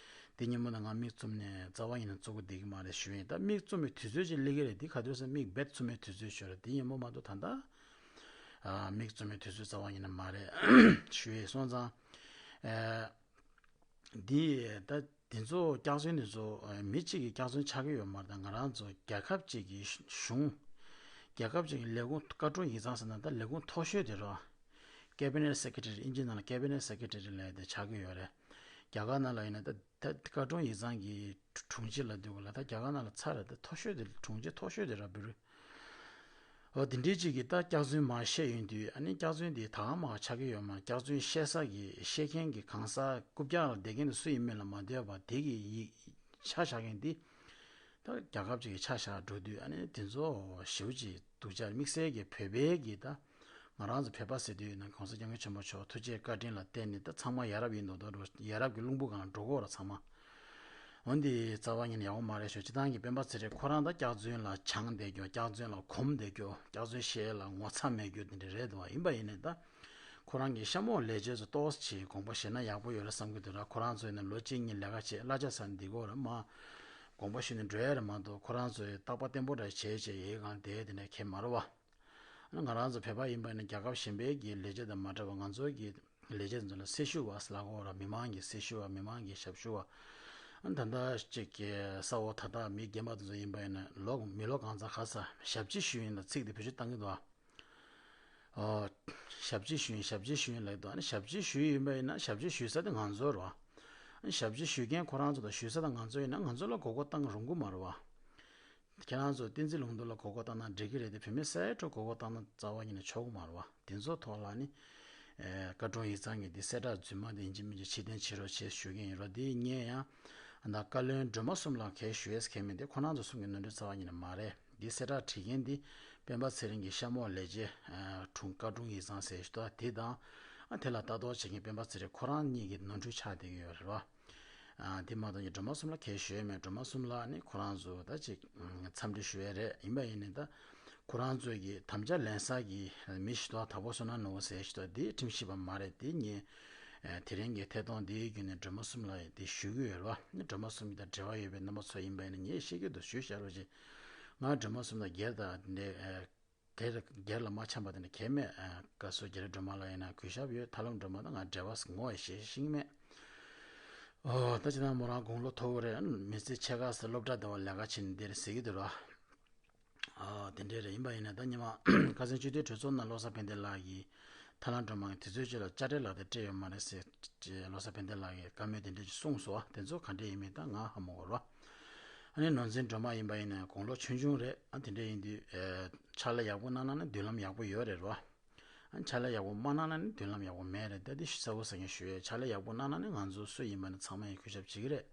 དེ་ཉིན་མོ་ནས་ང་མིག་བཙུམ་ནས་རྩ་བ་ཉིད་ནས་བཙུགས་གི་བསྡད་ཀྱི་མ་རེད་ཞུ་ཡིན། ད་མིག་བཙུམ་པའི་དུས་ཚོད་ཅིག་སླེབས་ཀྱི་རེད། དེ་ག་དུས་སེ་མིག་རྦད་བཙུམ་པའི་དུས་ཚོད་ཤོར་རེད། དེ་ཉིན་མོ་མ་གཏོགས་ད་ལྟ་ཨ་མིག་བཙུམ་པའི་དུས་ཚོད་རྩ་བ་ཉིད་ནས་མ་རེད་ཞུ་ཡིན། སོང་ཙང་ཨ་འདི་ད་དེ་ཚོ་སྐྱག་རྫུན་དེ་ཚོ་ཨ་མི་གཅིག་གི་སྐྱག་རྫུན་ཆགས་ཀྱི་ཡོད་མ་རེད། ད་ང་རང་ཚོ་རྒྱལ་ཁབ་གཅིག་གི་གཞུང་རྒྱལ་ཁབ་གཅིག་གི་ལས་ཁུངས་བཀའ་དྲུང་ཡིག་ཚང་ཟེར་ན་ད་ལས་ཁུངས་མཐོ་ཤོས་དེ་རེད། Cabinet Secretary ཨིན་ཇི་ནང་ལ་Cabinet Secretary ལབ་དེ་ཆགས་ཀྱི་ཡོད་རེད། རྒྱ་གར་ནང་ལ་ཡིན་ན་ད་ད་བཀའ་དྲུང་ཡིག་ཚང་གི་དྲུང་ཆེ་ལབ་དུས་ག་ལ་ད་རྒྱ་གར་ནང་ལ་ཚར་རེད། ད་མཐོ་ཤོས་དེ་དྲུང་ཆེ་མཐོ་ཤོས་དེ་ར་བུ་རུ། འོ་དེ་འདྲའི་གཅིག་གིས་ད་སྐྱག་རྫུན་མར་བཤད་ཡོང་དུས་ཨ་ནི་སྐྱག་རྫུན་དེ་ད་ག་མ་ག་ཆགས་ཀྱི་ཡོད་མ་རེད། སྐྱག་རྫུན་བཤད་ས་གི་བཤད་མཁན་གྱི་གང་ཟག་རྐུབ་བཀྱག་ལ་བསྡད་མཁན་དེ་སུ་ཡིན་མིན་ལ་མ་ལྟོས་པར་དེ་གི་ཡིག་ཆ་བཞག་མཁན་དེ་ད་རྒྱལ་ཁབ་ཅིག་གི་ཆ་བཞག་འགྲོ་དུས་ཨ་ནི་དེ་ཚོ་ཞེ་པོ་ཅིག་སྡུག་ཅག་དམིགས་བསལ་གྱི་བོད་པའི་གི་ད་ང་རང་ཚོ་བོད་པ་ཟེར་དུས་ན་གོང་ས་སྐྱབས་མགོན་ཆེན་པོ་མཆོག་ཐུགས་རྗེ་བཀའ་དྲིན་ལ་བརྟེན་ནས་ད་ཚང་མ་ཡ་རབས་ཡིན་མདོག་མདོག་འགྲོ། ཡ་རབས་ཀྱི་རླུང་བུ་སྒང་ལ་འགྲོ་གི་ཡོད་རེད་ཚང་མ། འོན་ཏེ་རྩ་བ་ཉིད་ནས་ཡག་པོ་མ་རེད་ཞུ། སྤྱིར་བཏང་གི་སྤེན་པ་ཚེ་རིང་ཁོ་རང་ད་སྐྱག་རྫུན་ལ་སྦྱངས་བསྡད་རྒྱུ། སྐྱག་རྫུན་ལ་གོམས་བསྡད་རྒྱུ། སྐྱག་རྫུན་བཤད་ལ་ངོ་ཚ་མེད་རྒྱུ་དེ་འདྲ་རེད་འདུག་བ། ཡིན་པ་ཡིན་ནའི་ད་ཁོ་རང་གི་གཤམ་འོག་ལས་བྱེད་ཚོ་ཏོག་ཙམ་དགོངས་པ་བཞེས་ན་ཡག་པོ་ཡོད་རེད་བསམ་གྱི་འདུག་ར། ཁོ་རང་ཚོ་ཡིན་ན་ལོ་གཅིག་གཉིས་ལས་ཀ་བྱེད། གླ་ཆ་ཟ་ནས་འདི་གོ་ར་མ་དགོངས་པ་བཞེས་ནས་འགྲོ་ཡ་རེད་མ་གཏོགས། ཁོ་རང་ཚོས་རྟག་པ་བརྟན་པོ་འདྲ་བྱས་བྱས་ཡི་གེ་སྒང་བསྡད་དེ་འདྲ་གང་ཡང་མ་རེད་བ། ང་རང་ཚོ་བོད་པ་ཡིན་པ་ནི་རྒྱལ་ཁབ་གཞན་པའི་གི་ལས་བྱེད་དང་མ་འདྲ་བར་ང་ཚོ་གི་ལས་བྱེད་ཚོ་ལ་སེར་ཤུལ་བ་ཟེར་ལབ་ཀྱི་ཡོད་རེད། མི་མང་གི་སེར་ཤུལ་བ། མི་མང་གི་ཞབས་ཞུ་བ། ཨ་ད་ལྟ་གཅིག་གི་ས་འོག་ད་ལྟ་མི་རྒན་པ་དེ་ཚོ་ཡིན་པ་ཡིན་ན་ལོ་མི་ལོ་གང་ཙམ་ཁ་ས་ཞབས་ཕྱི་ཞུ་ཡིན་ལ་ཚིག་དེ་བེད་སྤྱོད་བཏང་གི་འདུག་ཨ། ཨོ། ཞབས་ཕྱི་ཞུ་ཡིན་ཞབས་ཕྱི་ཞུ་ཡིན་ལབ་ཀྱི་འདུག་ཨ་ནི་ཞབས་ཕྱི་ཞུ་ཡིན་པ་ཡིན་ན་ཞབས་ཕྱི་ཞུ་ས་དེ་ང་ཚོ་རེད་བ། ཨ་ནི་ཞབས་ཕྱི་ཞུ་མཁན་ཁོ་རང་ཚོ་དང་ཞུ་ས་དང་ང་ཚོ་ཡིན་ན་ང་ཚོ་ལ་མགོ་སྐོར་བཏང་རུང་གི་མ་རེད་བ། ཁྱེད་རང་ཚོ་བསྟན་འཛིན་ལུང་རྟོགས་ལ་མགོ་སྐོར་བཏང་ན་འགྲིག་གི་རེད་དེ། བུད་མེད་གསལ་སྒྲོག་མགོ་སྐོར་བཏང་ན་རྩ་བ་ཉིད་ནས་ཆོག་གི་མ་རེད་བ། དེ་ཚོ་ཐོག་ལ་ནི། ཨེ། བཀའ་དྲུང་ཡིག་ཚང་གི་འདི་གསལ་བསྒྲགས་རྫུན་མ་དེ་ཡིན་གཅིག་མིན་གཅིག་ཕྱིར་འཐེན་བྱེད་རོགས་བྱེད་ཞུ་གི་ཡིན་རོགས། དེ་ངས་ཡང་ད་བཀའ་བློན་སྒྲོལ་མ་གསུམ་ལ་གས་ཞུ་ཡས་གས་མིན་དེ་ཁོ་རང་ཚོ་གསུམ་གྱི་ནོར་འཁྲུལ་རྩ་བ་ཉིད་ནས་མ་རེད། འདི་གསལ་བསྒྲགས་བྲིས་མཁན་འདི་སྤེན་པ་ཚེ་རིང་གི་གཤམ་འོག་ལས་བྱེད་ཨ་དྲུང་བཀའ་དྲུང་ཡིག་ཚང་ཟེར་ཞིག་འདུག་དེ་དང་ཨ་དེ་ལ་ལྟ་རྟོག་བྱེད་མཁན་སྤེན་པ་ཚེ་རིང་ཁོ་རང་གཉིས་ཀྱི་ནོར་འཁྲུལ་ཆགས་བསྡད་ཀྱི་ཡོད་རེད་བ། ཨ་དེ་མ་གཏོགས་ཀྱི་སྒྲོལ་མ་གསུམ་ལ་གས་ཞུ་ཡས་མེད། སྒྲོལ་མ་གསུམ་ལ་ནི་ཁོ་རང་ཚོ་ད་ཅིག་འཚམས་འདྲི་ཞུ་ཡས་རེད། ཡིན་པ་ཡིན་ནི་ད་ཁོ་རང་ཚོ་གི་དམ་བཅའ་ལེན་ས་གི་མི་ཞིག་ཏུ་དྭགས་པོ་བསོད་ནམས་ནོར་བུ་ཟེར་ཞིག་ཏུ་དེ་ཁྲིམས་ཞིབ་པ་མ་རེད། དེ་ངས་དེ་རིང་གི་ཐད་གཏོང་འདིའི་བརྒྱུད་ནས་སྒྲོལ་མ་གསུམ་ལ་དེ་ཞུ་གི་ཡོད་རེད་བ། སྒྲོལ་མ་གསུམ་གྱི་ད་འབྲེལ་བ་ཡོད་པའི་རྣམ་པ་ཚོ་ཡིན་པ་ཡིན་ན་ངས་བཤད་ཀྱི་འདུག་ཞུས་བཞག་རོགས་བྱེད། ང་སྒྲོལ་མ་གསུམ་ལ་སྒེར་དང་འདི་འདྲའི་དེ་སྒེར་ལ་མ་འཆམ་པ་དེ་འདྲ་གལ་མེད། ཨ་བཀའ་ཟུར་རྒྱ་རི་སྒྲོལ་མ་ལ་ཡིན་ན་གུས་ཞབས་ཡོད། ཐར་ལམ་སྒྲོལ་མ་དང་ང་འབྲེལ་བ་ངོ་ཡི་ཤེས་ཤིང་མེད། ཨོ་ད་ཅི་ད་མོ་རང་དགུང་ལོ་མཐོ་བོ་རེད། མི་ཚེ་ཕྱེད་ཀ་ས་སློབ་གྲྭ་དེ་བ་ལས་ཀ་བྱེད་ནི་འདིར་ཟེར་གི་འདུག་ར། ཨ་དེ་འདྲས་རེད། ཡིན་པ་ཡིན་ན་ད་ཉི་མ་ཁ་སང་སྤྱི་འཐུས་གྲོས་ཚོགས་ནང་བློ་བཟང་ཕན་བདེ་ལགས་ཀྱིས་ཐར་ལམ་སྒྲོལ་མ་གི་དུས་ཚོད་ཅིག་ལ་དཔྱ་ཁྲལ་ལག་དེབ་སྤྲད་ཡོད་མ་རེད་ཟེར་བློ་བཟང་ཕན་བདེ་ལགས་ཀྱིས་བཀའ་མོལ་དེ་འདྲས་ཅིག་གསུངས་སོང་བ། དེ་ཚོ་ག་འདྲས་ཡིན་མིན་ད་ང་ཧ་མ་གོ་ར། ཨ་ནི་ནོར་འཛིན་སྒྲོལ་མ་ཡིན་པ་ཡིན་ན་དགུང་ལོ་ཆུང་ཆུང་རེད། ཨ་དེ་འདྲ་ཡིན་དུས་ཨེ་ཕྱག་ལས་ཡག་པོ་གནང་ན་ནི་མདུན་ལམ་ཡག་པོ་ཡོད་རེད་རོ། ཨ་ནི་ཕྱག་ལས་ཡག་པོ་མ་གནང་ན་ནི་མདུན་ལམ་ཡག་པོ་མེད་རེད། ད་དེ་གསལ་པོ་གསལ་ངེས་ཞུ་ཡས། ཕྱག་ལས་ཡག་པོ་གནང་ན་ནི་ང་ཚོ་སུ་ཡིན་པ་ནི་ཚང་མ་ཡིས་གུས་ཞབས་བྱེད་ཀྱི་རེད།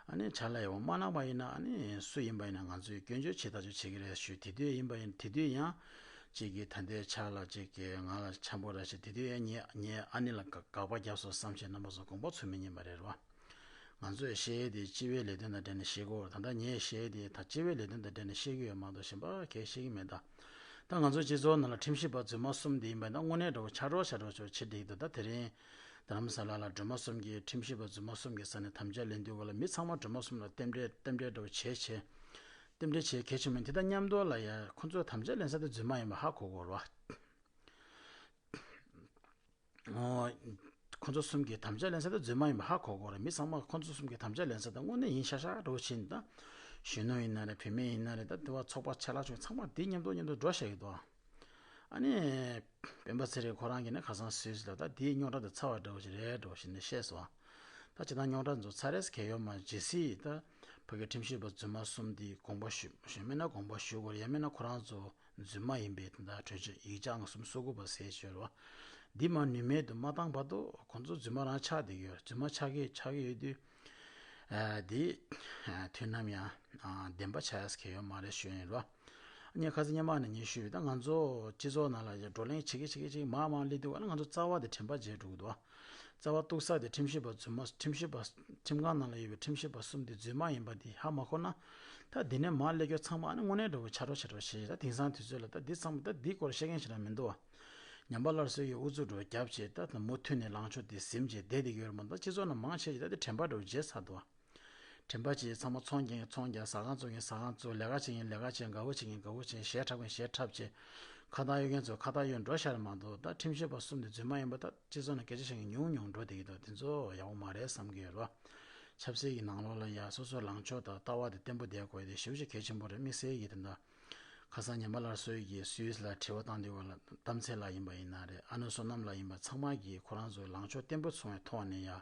ཨ་ནི་ཕྱག་ལས་ཡག་པོ་མ་གནང་པ་ཡིན་ན་ཨ་ནི་སུ་ཡིན་པ་ཡིན་ན་ང་ཚོས་སྐྱོན་བརྗོད་བྱེད་ཐག་ཆོད་བྱེད་ཀྱི་རེད་ཞུ། དེ་དུས་ཡིན་པ་ཡིན་དེ་དུས་ཡང་གཅིག་གིས་ད་ལྟའི་ཕྱག་ལ་གཅིག་གིས་ང་ལ་འཆམ་པོ་ར་ཞེས་དེ་དུས་ཡང་ངས་ངའི་ཨ་ནེ་ལ་དགག་དགག་པ་བརྒྱབ་སོང་བསམ་བྱས་རྣམ་པ་ཚོ་དགོངས་པ་ཚོམ་མི་ཉན་པ་རེད་རོ། ང་ཚོས་བཤད་ཡས་དེ་སྤྱི་བའི་ལས་དོན་དང་འབྲེལ་ནས་བཤད་དགོས། ད་ལྟ་ངས་བཤད་ཡས་དེ་ད་སྤྱི་བའི་ལས་དོན་དང་འབྲེལ་ནས་བཤད་ཀྱི་ཡོད་མ་གཏོགས་གཞན་པ་གས་བཤད་ཀྱི་མེད་ད། ད་ང་ཚོ་སྤྱི་ཚོགས་ནང་ལ་ཁྲིམས་ཞིབ་པ་རྫུན་མ་གསུམ་དེ་ཡིན་པ་ད་དངོས་གནས་འདྲ་བོ་ཆགས་འགྲོ་ཆགས་འགྲོ་ཆོག་ཆེ་འགྲིག་འདུག་ད་དེ་རིང་རྡ་རམ་ས་ལ་ལ་སྒྲོལ་མ་གསུམ་གྱིས་ཁྲིམས་ཞིབ་པ་རྫུན་མ་གསུམ་གྱི་ས་ནས་དམ་བཅའ་ལེན་དུས་ག་ལ་མི་ཚང་མ་སྒྲོལ་མ་གསུམ་ལ་རྟེན་འབྲེལ་རྟེན་འབྲེལ་འདྲ་བོ་བྱས་བྱས། རྟེན་འབྲེལ་བྱས་གལ་ཆེན་མོ་དེ་དང་མཉམ་དུ་ལ་ཡ་ཁོ་ཚོས་དམ་བཅའ་ལེན་ས་དེ་རྫུན་མ་ཡིན་པ་ཧ་གོ་དགོས་རེད་བ། ཨོ། ཁོ་ཚོ་གསུམ་གྱིས་དམ་བཅའ་ལེན་ས་དེ་རྫུན་མ་ཡིན་པ་ཧ་གོ་དགོས་རེད། མི་ཚང་མ་ཁོ་ཚོ་གསུམ་གྱིས་དམ་བཅའ་ལེན་ས་དེ་དངོས་གནས་ཡིན་ཤག་ཤག་འདྲ་བོ་བྱས་ནས་ད། གཞོན་ནུ་ཡིན་ན་རེད། བུད་མེད་ཡིན་ན་རེད། ད་དེ་བ་ཚོགས་པ་ཆ་ལག་ཆུང་ཚང་མ་དེ་མཉམ་དུ་མཉམ་དུ་འགྲོ་བཞག་གི་འདུག་ཨ་ནི། སྤེན་པ་ཚེ་རིང་ཁོ་རང་གིས་ནི་ཁ་སང་སུད་སི་ལ་ད་དེའི་རྙོག་དྲ་དེ་ཚར་བ་འདྲ་བོ་ཞིག་རེད་འདྲ་བོ་ཞིག་ནས་བཤད་སོང་། ད་ཇི་ལྟར་རྙོག་དྲ་ཚོ་ཚར་རེས་གལ་ཡོད་མ་ཇི་སྲིད་ད་ཕ་གི་ཁྲིམས་ཞིབ་པ་རྫུན་མ་གསུམ་དེ་དགོངས་པ་ཞུ་ཞུ་མེད་ན་དགོངས་པ་ཞུ་དགོས་རེད། ཡང་མིན་ན་ཁོ་རང་ཚོ་རྫུན་མ་ཡིན་པའི་དེ་འདྲ་གྲོས་ཆོད་ཡིག་ཆ་ལྔ་གསུམ་སོ་དགུ་པ་ཟེར་ཤོད་རོགས། འདི་མ་ནུས་མེད་དུ་མ་བཏང་བར་དུ་ཁོང་ཚོ་རྫུན་མ་རང་ཆགས་བསྡད་ཀྱི་ཡོད། རྫུན་མ་ཆགས་ཀྱི་ཆགས་ཀྱི་ཡོད་དུས། ཨ་འདི་ཨ་དུས་ནམ་ཡང་ཨ་བདེན་པ་ཆགས་ཡས་གལ་ཡོད་མ་རེད་ཞུ་ཡིན་རོགས། ངས་ཁ་སང་སྔོན་མ་ནས་ངས་ཞུས་པ་ད་ང་ཚོ་སྤྱི་ཚོགས་ནང་ལ་ཡ་བགྲོ་གླེང་བྱེད་ཀྱི་བྱེད་ཀྱི་བྱེད་ཀྱི་མང་མང་སླེབས་དུས་ག་ལ་ང་ཚོ་རྩ་བ་དེ་དྲན་པ་བརྗེད་འགྲོ་གི་འདུག་རྩ་བ་གཏུག་ས་དེ་ཁྲིམས་ཞིབ་པ་རྫུན་མ་ཁྲིམས་ཞིབ་པ་ཁྲིམས་ཁང་ནང་ལ་ཡོད་པའི་ཁྲིམས་ཞིབ་པ་གསུམ་དེ་རྫུན་མ་ཡིན་པ་དེ་ཧ་མ་གོ་ན། ད་འདི་ནས་མར་སླེབས་རྒྱུ་ཚང་མ་ཨ་ནི་དངོས་གནས་འདྲ་བོ་ཆ་རོགས་ཆ་རོགས་བྱས། ད་དེང་སང་དུས་ཚོད་ལ་ད་འདི་ཚང་མ་ད་འདིའི་སྐོར་བཤད་མཁན་ཞིག་རང་མི་འདུག་བ། ཉམས་པ་སླར་གསོའི་གི་ཨུ་ཚུགས་འགྲོ་རྒྱབ་བྱས། ད་ད་མུ་མཐུད་ནས་ལངས་ཕྱོགས་དེ་ཟིན་བྱས་བསྡད་བསྡད་ཀྱི་ཡོད་རེད་མ་གཏོགས། སྤྱི་ཚོགས་ནང་མང་ཆེ་ཞིག་ད་དེ་དྲན་པ་འདྲ་བོ་བརྗེད་ཚར་འདུག་བ། དྲན་པ་བརྗེད། ཚང་མ་ཚོང་རྒྱག་མཁན་ཚོང་རྒྱག་ཟ་ཁང་བཙུགས་མཁན་ཟ་ཁང་བཙུགས། ལས་ཀ་བྱེད་མཁན་ལས་ཀ་བྱེད། དགའ་པོ་བྱེད་མཁན་དགའ་པོ་བྱེད། གཞས་འཁྲབ་མཁན་གཞས་འཁྲབ་བྱེད། ཁ་བཏགས་གཡོ་མཁན་ཚོ་ཁ་བཏགས་གཡོ་འགྲོ་ཤར་མ་གཏོགས། ད་ཁྲིམས་ཞིབ་པ་གསུམ་དེ་རྫུན་མ་ཡིན་པ་ད་སྤྱི་ཚོགས་ནང་སྐད་ཆ་བཤད་མཁན་ཉུང་ཉུང་འགྲོ་བསྡད་ཀྱི་འདུག་དེ་ཚོ་ཡག་པོ་མ་རེད་བསམ་གྱི་ཡོད་རེད་བ། ཆབ་སྲིད་ཀྱི་ནང་ལོགས་ལ་ཡ་སོ་སོའི་ལངས་ཕྱོགས་དང་ལྟ་བ་དེ་བརྟན་པོ་བསྡད་དགོས་ཡ་དེ་ཞེ་པོ་ཅིག་གལ་ཆེན་པོ་རེད། དམིགས་བསལ་གྱི་དེ་འདྲ་ཁ་སང་ཉམས་པ་སླར་གསོའི་གི་སུད་སི་ལ་དྲི་བ་བཏང་དུས་སྐབས་ལ། གཏམ་ཚེ་ལགས་ཡིན་པ་ཡིན་ན་རེད། ཨ་ནུ་བསོད་ནམས་ལགས་ཡིན་པ། ཚང་མ་གིས་ཁོ་རང་ཚོའི་ལངས་ཕྱོགས་བརྟན་པོ་བཟུང་བའི་ཐོག་ནས་ཡ།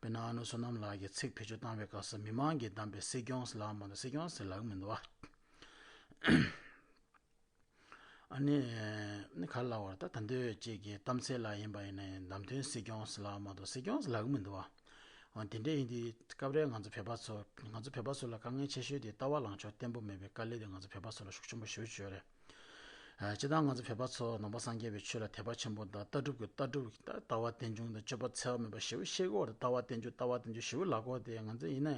དཔེར་ན་ཨ་ནུ་བསོད་ནམས་ལགས་ཀྱིས་ཚིག་བེད་སྤྱོད་བཏང་བའི་སྐབས་སུ་མི་མང་གིས་བདམས་པའི་སྲིད་སྐྱོང་ཟེར་ལབ་མ་གཏོགས། སྲིད་སྐྱོང་ཟེར་ལབ་ཀྱི་མི་འདུག་བ། ཨ་ནི་ནི་ག་རེ་ལབ་དགོས་རེད། ད་ད་འདོད་ཅིག་གི་གཏམ་ཚེ་ལགས་ཡིན་པ་ཡིན་ན་ཡང་བདམས་ཐོན་སྲིད་སྐྱོང་ཟེར་ལབ་མ་གཏོགས་སྲིད་སྐྱོང་ཟེར་ལབ་ཀྱི་མི་འདུག་བ། འོ་དེ་འདྲ་ཡིན་དུས་སྐབས་རེ་ང་ཚོ་བོད་པ་ཚོ། ང་ཚོ་བོད་པ་ཚོ་ལ་དཀའ་ངལ་ཆེ་ཤོས་དེ་ལྟ་བ་ལངས་ཕྱོགས་བརྟན་པོ་མེད་པའི་དཀའ་ལས་དེ་ང་ཚོ་བོད་པ་ཚོ་ལ་ཤུགས་ཆེན་པོ་ཞེ་པོ་ཅིག་ཡོད་རེད། ཨ། སྤྱིར་བཏང་ང་ཚོ་བོད་པ་ཚོ་ནང་པ་སངས་རྒྱས་པའི་ཆོས་ལ་དད་པ་ཆེན་པོ་དང་། ལྟ་གྲུབ་ཀྱི་ལྟ་གྲུབ་ཀྱི་ལྟ་ལྟ་བ་རྟེན་འབྱུང་དང་སྤྱོད་པ་འཚེ་བ་མེད་པ་ཞེ་པོ་བཤད་ཀྱི་ཡོད་རེད། ལྟ་བ་རྟེན་འབྱུང་ལྟ་བ་རྟེན་འབྱུང་ཞེ་པོ་ལབ་ཀྱི་ཡོད་རེད་དེ། ང་ཚོ་ཡིན་ན་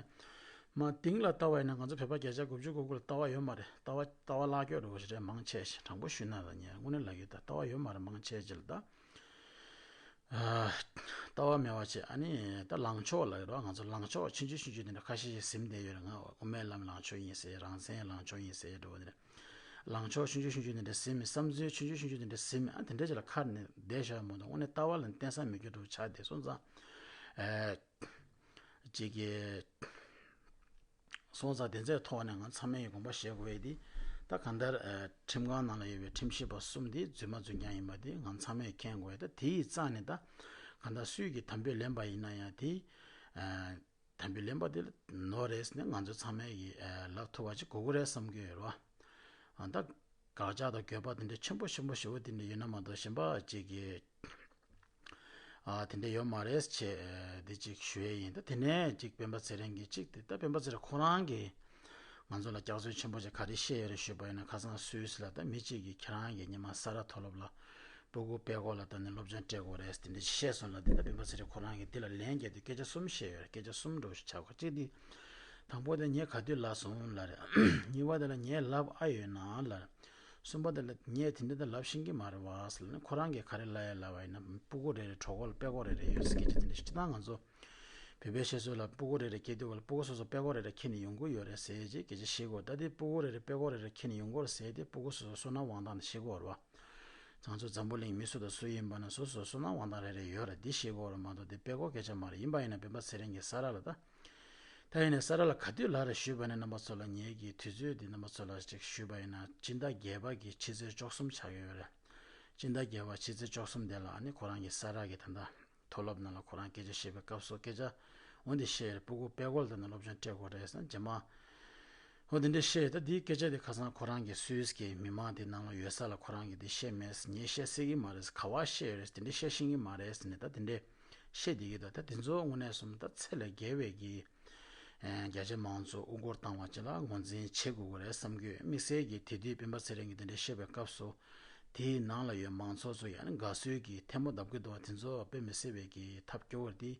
མ་དེང་ལ་ལྟ་བ་ཡིན་ན་ང་ཚོ་བོད་པ་བརྒྱ་ཆ་དགུ་བཅུ་གོ་དགུ་ལ་ལྟ་བ་ཡོད་མ་རེད། ལྟ་བ་ལྟ་བ་བརླག་སྐྱོ་འགྲོ་གི་རེད། མང་ཆེ་ཞིག་དྲང་པོ་ཞུས་ན་ད་ངས་དངོས་གནས་ལབ་ཀྱི་ཡོད། ད་ལྟ་བ་ཡོད་མ་རེད། མང་ཆེ་ཞིག་ལ་ད། ཨ། ལྟ་བ་མེད་པ་བྱས། ཨ་ནི་ད་ལངས་ཕྱོགས་ལབ་ཀྱི་རེད་བ། ང་ཚོ་ལངས་ཕྱོགས་ཆུང་ཆུང་ཆུང་ཆུང་དེ་འདྲ་ཁ་ཤས་ཤིག་ཟིན་བསྡད་ཡོད་རེད། ང་དབུ་མའི་ལམ་ལངས་ཕྱོགས་ཡིན་ཟེར། རང་བཙན་ལངས་ཕྱོགས་ཡིན་ཟེར་འགྲོ་བ་དེ་འདྲ། ལངས་ཕྱོགས་ཆུང་ཆུང་ཆུང་ཆུང་དེ་འདྲ་ཟིན་མི། བསམ་ཚུལ་ཆུང་ཆུང་ཆུང་ཆུང་དེ་འདྲ་ཟིན་མི། ཨ། དེ་འདྲ་ཅིག་ལ་ཁ་ནས་བསྡད་བཞག་མ་གཏོགས་དངོས་གནས་ལྟ་བ་ལ་བརྟེན་ས་མེད་རྒྱུ་འདྲ་བོ་ཆགས་བསྡད་སོང་ཙང་། ཨ། ཅིག་གི་སོང་ཙང་དེ་ཚོའི་ཐོག་ནས་ང་ཚང་མས་དགོངས་པ་བཞེས་དགོས་ཡས་དེ། ད་གང་ལྟར། ཨ། ཁྲིམས་ཁང་ནང་ལ་ཡོད་པའི་ཁྲིམས་ཞིབ་པ་གསུམ་དེ་རྫུན་མ་རྫུན་རྐྱང་ཡིན་པ་དེ་ང་ཚང་མས་མཁྱེན་དགོས་ཡས། ད་དེའི་རྩ་ནས་ད་གང་ལྟར་སུས་ཀྱིས་དམ་བེ་ལེན་པ་ཡིན་ན་ཡང་དེ། ཨ། དམ་བེ་ལེན་པ་དེ་ནོར་རེད་ཟེར་ནས་ང་ཚོ་ཚང་མས་ཀྱིས། ཨ། ལབ་ཐུབ་པ་ཅིག་དགོས་ཀྱི་རེད་བསམ་གྱི་ཡོད་རེད་བ། ཨ། ད་དགག་བྱ་དང་འགྱོད་པ་དེ་འདྲ་ཆེན་པོ་ཆེན་པོ་ཞེ་པོ་དེ་འདྲ་ཡོད་ན་མ་གཏོགས་གཞན་པ་ཅིག་གིས། ཨ། དེ་འདྲ་ཡོད་མ་རེད་ཅེས་འདི་གཅིག་ཞུ་ཡས་ཡིན། ད་དེ་ནས་གཅིག་སྤེན་པ་ཚེ་རིང་གིས་གཅིག་དེ། ད་སྤེན་པ་ཚེ་རིང་ཁོ་རང་གིས་ང་ཚོ་ལ་སྐྱག་རྫུན་ཆེན་པོ་ཅིག་ག་རེ་བཤད་ཡོད་རེད་ཞུས་པ་ཡིན་ན། ཁ་སང་སུད་སི་ལ་ད་མི་གཅིག་གིས་ཁྱེད་རང་གིས་སྔོན་མ་ས་རཱ་མཐོ་སློབ་ལ་སྤུ་གུ་དཔེ་སྐོར་ལ་ད་ནི་སློབ་སྦྱོང་སྤྲད་དགོས་རེད་དེ་འདྲ་བཤད་སོང་ལ། དེ་ད་སྤེན་པ་ཚེ་རིང་ཁོ་རང་གིས་དེ་ལ་ལན་རྒྱག་དུས་སྐད་ཆ་གསུམ་བཤད་ཡོད་རེད། སྐད་ཆ་གསུམ་འདྲ་བོ་ཞིག་ཆགས་ཀྱི་ཡོད། གཅིག་དེ། དང་པོ་དེ་ངས་ག་དུས་ལབ་སོང་ལབ་རེད། གཉིས་པ་དེ་ལ་ངས་ལབ་ཨ་ཡོད་ན་ལབ་རེད། གསུམ་པ་དེ་ལ་ངས་དེ་འདྲ་ད་ལབ་ཤེས་ཀྱི་མ་རེད་བ་ཟེར་ལབ་ནས། ཁོ་རང་གིས་ག་རེ་ལབ་ཡ་ལབ་པ་ཡིན་ན། སྤུ་གུ་རེ་རེ་གྲོད་ཁོག་ལ་དཔེ་སྐོར་རེ་རེ་ཡོད་ཟེར། སྐད་ཆ་དེ་འདྲ་ཞིག། ད་ང་ཚོ་བོད་པའི་བཤད་སྲོལ་ལ་སྤུ་གུ་རེ་རེ་སྐྱེ་དུས་སྐབས་ལ་སྤུ་གུ་སོ་སོ་དཔེ་སྐོར་རེ་རེ་ཁྱེར་ནས་ཡོང་གི་ཡོད་རེད་ཟེར་ཅིག་སྐད་ཆ་བཤད་ཀྱི་ཡོད། ད་དེ་སྤུ་གུ་རེ་རེ་དཔེ་སྐོར་རེ་རེ་ཁྱེར་ནས་ཡོང་གི་ཡོད་རེད་ཟེར་དེ་སྤུ་གུ་སོ་སོ་སོ་ནམ་དབང་ཐང་ནས་ཤེས་ཀྱི་ཡོད་རེད་བ། ང་ཚོ་འཛམ་བུ་གླིང་མི་སུ་དང་སུ་ཡིན་པ་ན་སོ་སོ་སོ་ནམ་དབང་ཐང་རེ་རེ་ཡོད་རེད། འདི་ཤེས་དགོས་རེད་མ་གཏོགས་འདི་དཔེ་ཁོ་སྐད་ཆ་མ་རེད། ཡིན་པ་ཡིན་ན་སྤེན་པ་ཚེ་རིང་གིས་ས་རཱ་ལ་ད། ད་ཡིན་ནའི་ས་རཱ་ལ་ག་དུས་ལབ་རེད་ཞུས་པ་ནས་རྣམ་པ་ཚོ་ལ་ངེད་ཀྱི་དུས་ཚོད་འདི་རྣམ་པ་ཚོ་ལ་ཅིག་ཞུས་པ་ཡིན་ན། སྤྱི་ཟླ་བརྒྱད་པ་གི་ཕྱི་ཚེས་བཅུ་གསུམ་ཆགས་ཡོད་རེད། སྤྱི་ཟླ་བརྒྱད་པ་ཕྱི་ཚེས་བཅུ་གསུམ་དེ་ལ་ཨ་ནི་ཁོ་རང་གི་ས་རཱ་གི་ད་ལྟ་མཐོ་སློབ་ནང་ལ་ཁོ་རང་སྐད་ཆ་བཤད་པའི་སྐབས་སུ་སྐད་ཆ་འོ་འདི་བཤད་རེད། སྤུ་གུ་དཔེ་སྐོར་ལ་ད་ནི་སློབ་སྦྱོང་སྤྲད་དགོས་རེད་ཟེར་ན་རྗེས་མ། འོ་དེ་འདྲ་བཤད། ད་འདིའི་སྐད་ཆ་དེ་ཁ་སང་ཁོ་རང་གིས་སུད་སི་གི་མི་མང་དེ་ནང་ལ་ཡོད་ས་ལ་ཁོ་རང་གིས་འདི་བཤད་མེད་ཟེར། ངས་བཤད་སྲིད་ཀྱི་མ་རེད་ཟེར། ག་པར་བཤད་ཡོད་རེད་ཟེར། དེ་འདྲ་བཤད་ཤེས་ཀྱི་མ་རེད་ཟེར་ནས་ད་དེ་འདྲ་བཤད་བསྡད་ཀྱི་འདུག་ད་དེ་ཚོ་དངོས་གནས་སོང་ད་ཚད་ལས་བརྒལ་བའི་གི། ཨ། རྒྱ་ཆེ་མང་གཙོ་དབུ་སྐོར་བཏང་བ་ཅིག་ལ་ངོས་འཛིན་བྱེད་དགོས་ཀྱི་རེད་བསམ་གྱི་ཡོད། དམིགས་བསལ་གྱིས་དེ་དུས་སྤེན་པ་ཚེ་རིང་གིས་དེ་འདྲ་བཤད་པའི་སྐབས་སུ། དེའི་ནང་ལ་ཡོད་མང་ཚོགས་ཚོ་ཡང་ནི་དགའ་བསུ་གིས་ཐལ་མོ་བརྡབ་ཀྱི་འདུག་བ། དེ་ཚོ་དཔེ་མི་སྲིད་པའི་གི་ཐབས་སྐྱོ་བོ་དེ།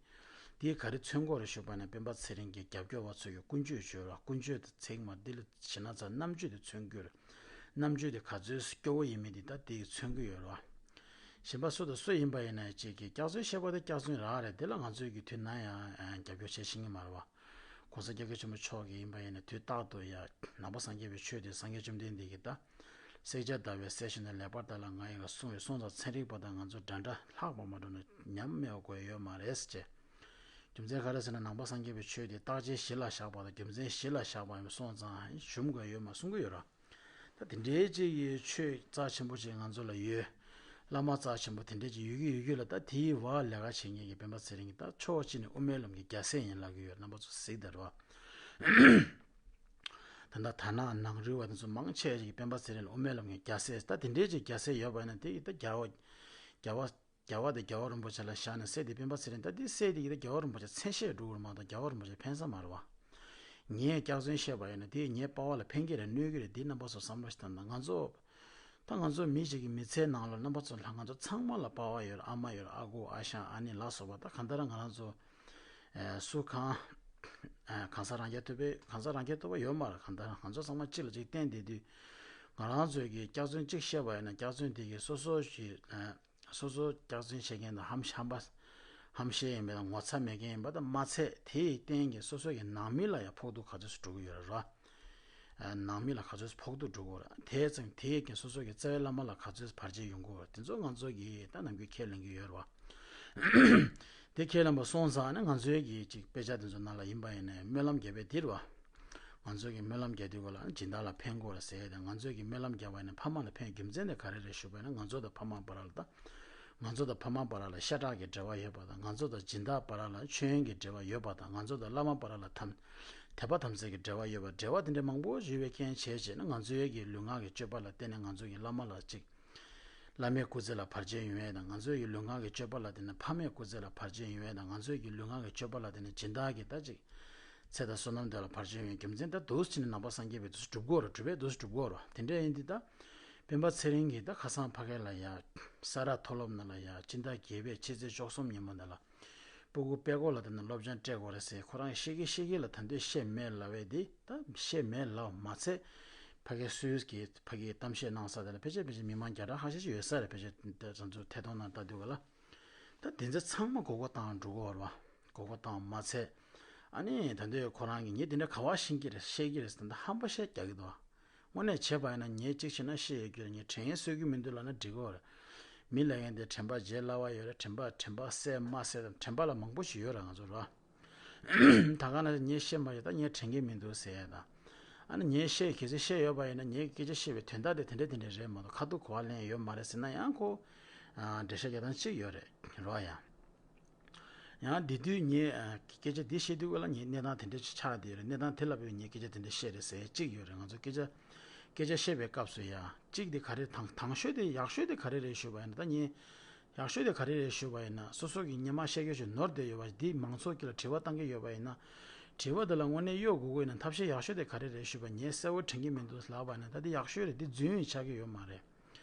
དེས་ག་རེ་མཚོན་གྱི་ཡོད་རེད་ཞུས་པ་ན་སྤེན་པ་ཚེ་རིང་གི་རྒྱབ་སྐྱོར་བ་ཚོ་གི་ཀུན་སྤྱོད་བརྗོད་ར། ཀུན་སྤྱོད་དེ་ཚིག་མ་འདི་ལ་བྱས་ན་ཚ་རྣམ་དཔྱོད་དེ་མཚོན་གྱི་ཡོད་རེད། རྣམ་དཔྱོད་དེ་ག་ཚོད་སྐྱོ་བོ་ཡིན་མིན་དེ་ད་དེས་མཚོན་གྱི་ཡོད་རེད་བ། གཞན་པ་སུ་དང་སུ་ཡིན་པ་ཡིན་ན་ཅིག་གིས་སྐྱག་རྫུན་བཤད་པ་དེ་སྐྱག་རྫུན་རང་རེད། དེ་ལ་ང་ཚོས་ཀྱི་དུས་ནམ་ཡང་རྒྱབ་སྐྱོར་བྱེད་ཤེས་ཀྱི་མ་རེད་བ། ༸གོང་ས་༸སྐྱབས་མགོན་ཆེན་པོ་མཆོག་གིས་ཡིན་པ་ཡིན་ན་དུས་རྟག་ཏུ་ཡ་ནང་པ་སངས་རྒྱས་པའི་ཆོས་དེ་སངས་རྒྱས་བཅོམ་ལྡན་འདས་ཀྱིས་ད། བསྲེགས་བཅད་བརྡར་བའི་གསེར་ཞོ་ནི་ལེགས་པར་བརྡར་ལ་ང་ཡི་ག་གསུངས་པའི་སོང་ཙང་ཚན་རིག་པ་དང་ང་ཚོ་འདྲ་འདྲ་ལྷག་པ་མ་འགྲོ་ན་ཉམས་དམས་པ་དགོས་ཡོད་མ་རེད་ཅེས། རྒྱུ་མཚན་ག་རེ་ཟེར་ན་ནང་པ་སངས་རྒྱས་པའི་ཆོས་དེ་རྟགས་ཅན་གཞི་ལ་བཞག་པ་དང་རྒྱུ་མཚན་གཞི་ལ་བཞག་པ་ཡིན་སོང་ཙང་ཞུམ་དགོས་ཡོད་མ་གསུང་གི་ཡོད་ར། ད་དེ་འདྲའི་ཅིག་གི་ཆོས་རྩ་ཆེན་པོ་ཅིག་ང་ཚོ་ལ་ཡོད། བླ་མ་རྩ་ཆེན་པོ་དེ་འདྲའི་ཅིག་ཡོད་ཀྱི་ཡོད་ཀྱི་ལ། ད་དེའི་བར་ལས་ཀ་བྱེད་མཁན་གྱི་སྤེན་པ་ཚེ་རིང་གིས་ད་ཕྱོགས་གཅིག་ནས་དབུ་མའི་ལམ་གྱི་རྒྱལ་སྲས་ཡིན་ལབ་ཀྱི་ཡོད། རྣམ་པ་ཚོ་གཟིགས་དང་རོ། ད་ལྟ་དར་ནག་ནང་རུལ་བ་དེ་ཚོ་མང་ཆེ་ཞིག་གིས་སྤེན་པ་ཚེ་རིང་ལ་དབུ་མའི་ལམ་གྱི་རྒྱལ་སྲས། ད་དེ་འདྲའི་ཅིག་རྒྱལ་སྲས་ཡོད་པ་ཡིན་ན་དེ་ཡིས་ད་རྒྱལ་བ། རྒྱལ་བ། རྒྱལ་བ་དེ་རྒྱལ་བ་རིན་པོ་ཆེ་ལ་བཞག་ནས་སྲས་དེ་སྤེན་པ་ཚེ་རིང་། ད་དེ་སྲས་དེ་ཡིས་ད་རྒྱལ་བ་རིན་པོ་ཆེ་མཚན་ཤས་སྒྲུབ་དགོས་རེད་མ་གཏོགས་རྒྱལ་བ་རིན་པོ་ཆེ་ཕན་ས་མ་རེད་བ། ངས་སྐྱག་རྫུན་བཤད་པ་ཡིན་ན་དེ་ངའི་པ་ཕ་ལ་ཕན་གྱི་རེད་གནོད་ཀྱི་རེད། འདི་རྣམ་པ་ཚོ་བསམ་བློ་ཞིག་བཏང་དང་། ང་ཚོ། ད་ང་ཚོ་མི་ཞིག་གི་མི་ཚེའི་ནང་ལ་རྣམ་པ་ཚོ་ལ་ང་ཚོ་ཚང་མ་ལ་པ་ཕ་ཡོད་རེད། ཨ་མ་ཡོད་རེད། ཨ་ཁུ་ཨ་ཞང་ཨ་ནེ་ལ་སོགས་པ། ད་གང་ལྟར་ང་རང་ཚོ། ཨེ། སུ་གང་། ཨ་གང་ཟག་རང་རྐྱ་ཐུབ་པའི་གང་ཟག་རང་རྐྱ་ཐུབ་པ་ཡོད་མ་རེད། གང་ལྟར་ང་ཚོ་ཚང་མ་གཅིག་ལ་གཅིག་བརྟེན་བསྡད་དུས། ང་རང་ཚོས་ཀྱི་སྐྱག་རྫུན་གཅིག་བཤད་པ་ཡིན་ན་སྐྱག་རྫུན་དེ་གི་སོ་སོ་ཞིག་ཨ་སོ་སོ་སྐྱག་རྫུན་བཤད་མཁན་དང་ཧམ་ཧམ་པ་ཧམ་བཤད་ཡིན་པ་དང་ངོ་ཚ་མེད་མཁན་ཡིན་པ་དང་མ་ཚད་དེའི་སྟེང་གི་སོ་སོ་གི་ནང་མི་ལ་ཡང་ཕོག་ཐུག་ག་ཚོད་སུ་འགྲོ་གི་ཡོད་རེད་རོ། ནང་མི་ལ་ག་ཚོད་ཕོག་ཐུག་འགྲོ་གི་རེད། དེ་ཙང་དེའི་རྐྱེན་སོ་སོ་གི་རྩ་བའི་བླ་མ་ལ་ག་ཚོད་བར་ཆད་ཡོང་གི་རེད། དེ་ཚོ་ང་ཚོ་གིས་ད་ནམ་རྒྱུན་ཁས་ལེན་གྱི་ཡོད་རེད་བ། དེ་ཁས་ལེན་པ་སོང་ཙང་ནི་ང་ཚོའི་གི་ཅིག་དཔེ་ཆ་དེ་ཚོ་ནང་ལ་ཡིན་པ་ཡིན་ནའི་སྨོན་ལམ་རྒྱབ་པའི་དེ་རེད་བ། ང་ཚོ་གི་སྨོན་ལམ་རྒྱབ་དུས་སྐབས་ལ་སྦྱིན་བདག་ལ་ཕན་དགོས་རེད་ཟེར་ཡས་དང་ང་ཚོ་གི་སྨོན་ལམ་རྒྱབ་པ་ཡིན་ན་ཕ་མ་ལ་ཕན། རྒྱུ་མཚན་དེ་ག་རེ་རེད་ཞུས་པ་ཡིན་ན་ང་ཚོ་དང་ཕ་མ་བར་ལ་ད། ང་ཚོ་དང་ཕ་མ་བར་ལ་ཤ་ཁྲག་གི་འབྲེལ་བ་ཡོད་པ་དང་ང་ཚོ་དང་སྦྱིན་བདག་བར་ལ་མཆོད་ཡོན་གྱི་འབྲེལ་བ་ཡོད་པ་དང་ང་ཚོ་དང་བླ་མ་བར་ལ་དམ་དད་པ་དམ་ཚིག་གི་འབྲེལ་བ་ཡོད་པ། འབྲེལ་བ་དེ་འདྲ་མང་པོ་ཞིག་ཡོད་པའི་རྐྱེན་བྱས་བྱས་ན་ང་ཚོའི་གི་ལུས་ངག་གི་སྤྱོད་པ་ལ་བརྟེན་ནས་ང་ཚོ་གི་བླ་མ་ལ་ཅིག་བླ་མའི་སྐུ་ཚེ་ལ་བར་ཆད་ཡོང་ཡས་དང་ང་ཚོའི་གི་ལུས་ངག་གི་སྤྱོད་པ་ལ་བརྟེན་ནས་ཕ་མའི་སྐུ་ཚེ་ལ་བར་ཆད་ཡོང་ཡས་དང་ང་ཚོའི་གི་ལུས་ངག་གི་སྤྱོད་པ་ལ་བརྟེན་ནས་སྦྱིན་བདག་གི་ད་ཅིག་ཚེ་དང་བསོད་ནམས་དེ་ལ་བར་ཆད་ཡོང་ཡས་རྒྱུ་མཚན་ད་འདུག་སེ་བྱས་ནས་ནང་པ་སངས་རྒྱས་པའི་དུས་སུ་སྒྲུབ་དགོས་རེད། སྒྲུབ་པའི་དུས་སུ་སྒྲུབ་དགོས་རེད། དེ་འདྲ་ཡིན་དུས་ད། སྤེན་པ་ཚེ་རིང་གིས་ད་ཁ་སང་ཕ་གི་ལ་ཡ། ས་རཱ་མཐོ་སློབ་ནང་ལ་ཡ་སྤྱི་ཟླ་བརྒྱད་པའི་ཕྱི་ཚེས་བཅུ་གསུམ་ཉིན་མོ་འདི་ལ། སྤུ་གུ་དཔེ་ཁོག་ལ་དེ་ནས་སློབ་སྦྱོང་སྤྲད་དགོས་རེད་ཟེར་ཁོ་རང་ཤེས་ཀྱི་ཤེས་ཀྱི་ལ་ད་དུང་བཤད་མེད་ལབ་པས་དེ་ད་བཤད་མེད་ལབ་མ་ཚད། ཕ་གི་སུད་སི་གི་ཕ་གིའི་གཏམ་བཤད་གནང་ས་དེ་ལ་ཕལ་ཆེར་ཕལ་ཆེར་མི་མང་བརྒྱ་ཕྲག་ཁ་ཤས་ཤིག་ཡོད་ས་རེད། ཕལ་ཆེར་ད་ང་ཚོ་ཐད་གཏོང་ནང་ལྟ་དུས་ག་ལ། ད་དེ་ཚོ་ཚང་མ་མགོ་སྐོར་བཏང་འགྲོ་གི་ཡོད་རེད་བ། མགོ་སྐོར་བཏང་མ་ཚད། ཨ་ནི་ད་ལྟའི་ཁོ་རང་གིས་ངས་དེ་འདྲ་ག་བ་ཤེས་ཀྱི་རེད་བཤད་ཀྱི་རེད་ཟེར་ད་ཧམ་པ་བཤད་རྒྱག་གི་འདུག་དངོས་གནས་བྱས་པ་ཡིན་ན་ངས་གཅིག་བྱས་ན་བཤད་ཡོད་ཀྱི་རེད། ངས་དྲན་ཡས་གསོད་ཀྱི་མི་འདུག་ལབ་ན་འགྲིག་གི་རེད། མི་ལབ་མཁན་དེ་དྲན་པ་བརྗེད་སླ་བ་ཡོད་རེད། དྲན་པ་དྲན་པ་གསལ་མ་གསལ་དང་དྲན་པ་ལ་མང་པོ་ཞིག་ཡོད་རེད་ང་ཚོ་ར། ད་ག་ན་ངས་བཤད་མ་ཡོད་ད་ངས་དྲན་གྱི་མི་འདུག་ཟེར་ཡས་དང་། ཨ་ནི་ངས་བཤད་གལ་སྲིད་བཤད་ཡོད་པ་ཡིན་ན་ངའི་སྐད་ཆ་བཤད་པའི་དོན་དག་དེ་དེ་འདྲ་དེ་འདྲ་རེད་མ་གཏོགས་ཁ་ཐུག་གོ་བ་ལེན་ཡོད་མ་རེད་ཟེར་ན་ཡང་ཁོ། ཨ་འགྲེལ་བཤད་རྒྱག་སྟངས་གཅིག་ཡོད་རེད་རོ་ཡ། ཡང་དེ་དུས་ངས་ཨ་སྐད་ཆ་འདི་བཤད་དུས་སྐབས་ལ་ངས་གནས་སྟངས་དེ་འདྲ་ཅིག་ཆགས་བསྡད་ཡོད་རེད། གནས་སྟངས་དེ་ལ་བརྟེན་ངས་སྐད་ཆ་དེ་འདྲ་བཤད་རེད་ཟེར་གཅིག་ཡོད་རེད། ང་ཚོ་སྐད་ཆ་སྐད་ཆ་བཤད་པའི་སྐབས་སུ་ཡ་གཅིག་དེ་ག་རེ་དང་དང་ཤོས་དེ་ཡག་ཤོས་དེ་ག་རེ་རེད་ཞུས་པ་ཡིན་ན་ད་ངས་ཡག་ཤོས་དེ་ག་རེ་རེད་ཞུས་པ་ཡིན་ན་སོ་སོ་གི་སྔོན་མ་བཤད་རྒྱུ་ཞིག་ནོར་བསྡད་ཡོད་པ་འདི་མང་ཚོགས་ཀྱི་ལ་དྲི་བ་བཏང་གི་ཡོད་པ་ཡིན་ན་དྲི་བ་དེ་ལ་དངོས་གནས་གཡོལ་དགོས་ཀྱི་ཡིན་ན་ཐབས་ཤེས་ཡག་ཤོས་དེ་ག་རེ་རེད་ཞུས་པ་ངས་གསལ་བོ་དྲན་གྱི་མི་འདུག་ལབ་པ་ཡིན་ན་ད་དེ་ཡག་ཤོས་རེད། འདི་རྫུན་ཆགས་ཀྱི་ཡོད་མ་རེད།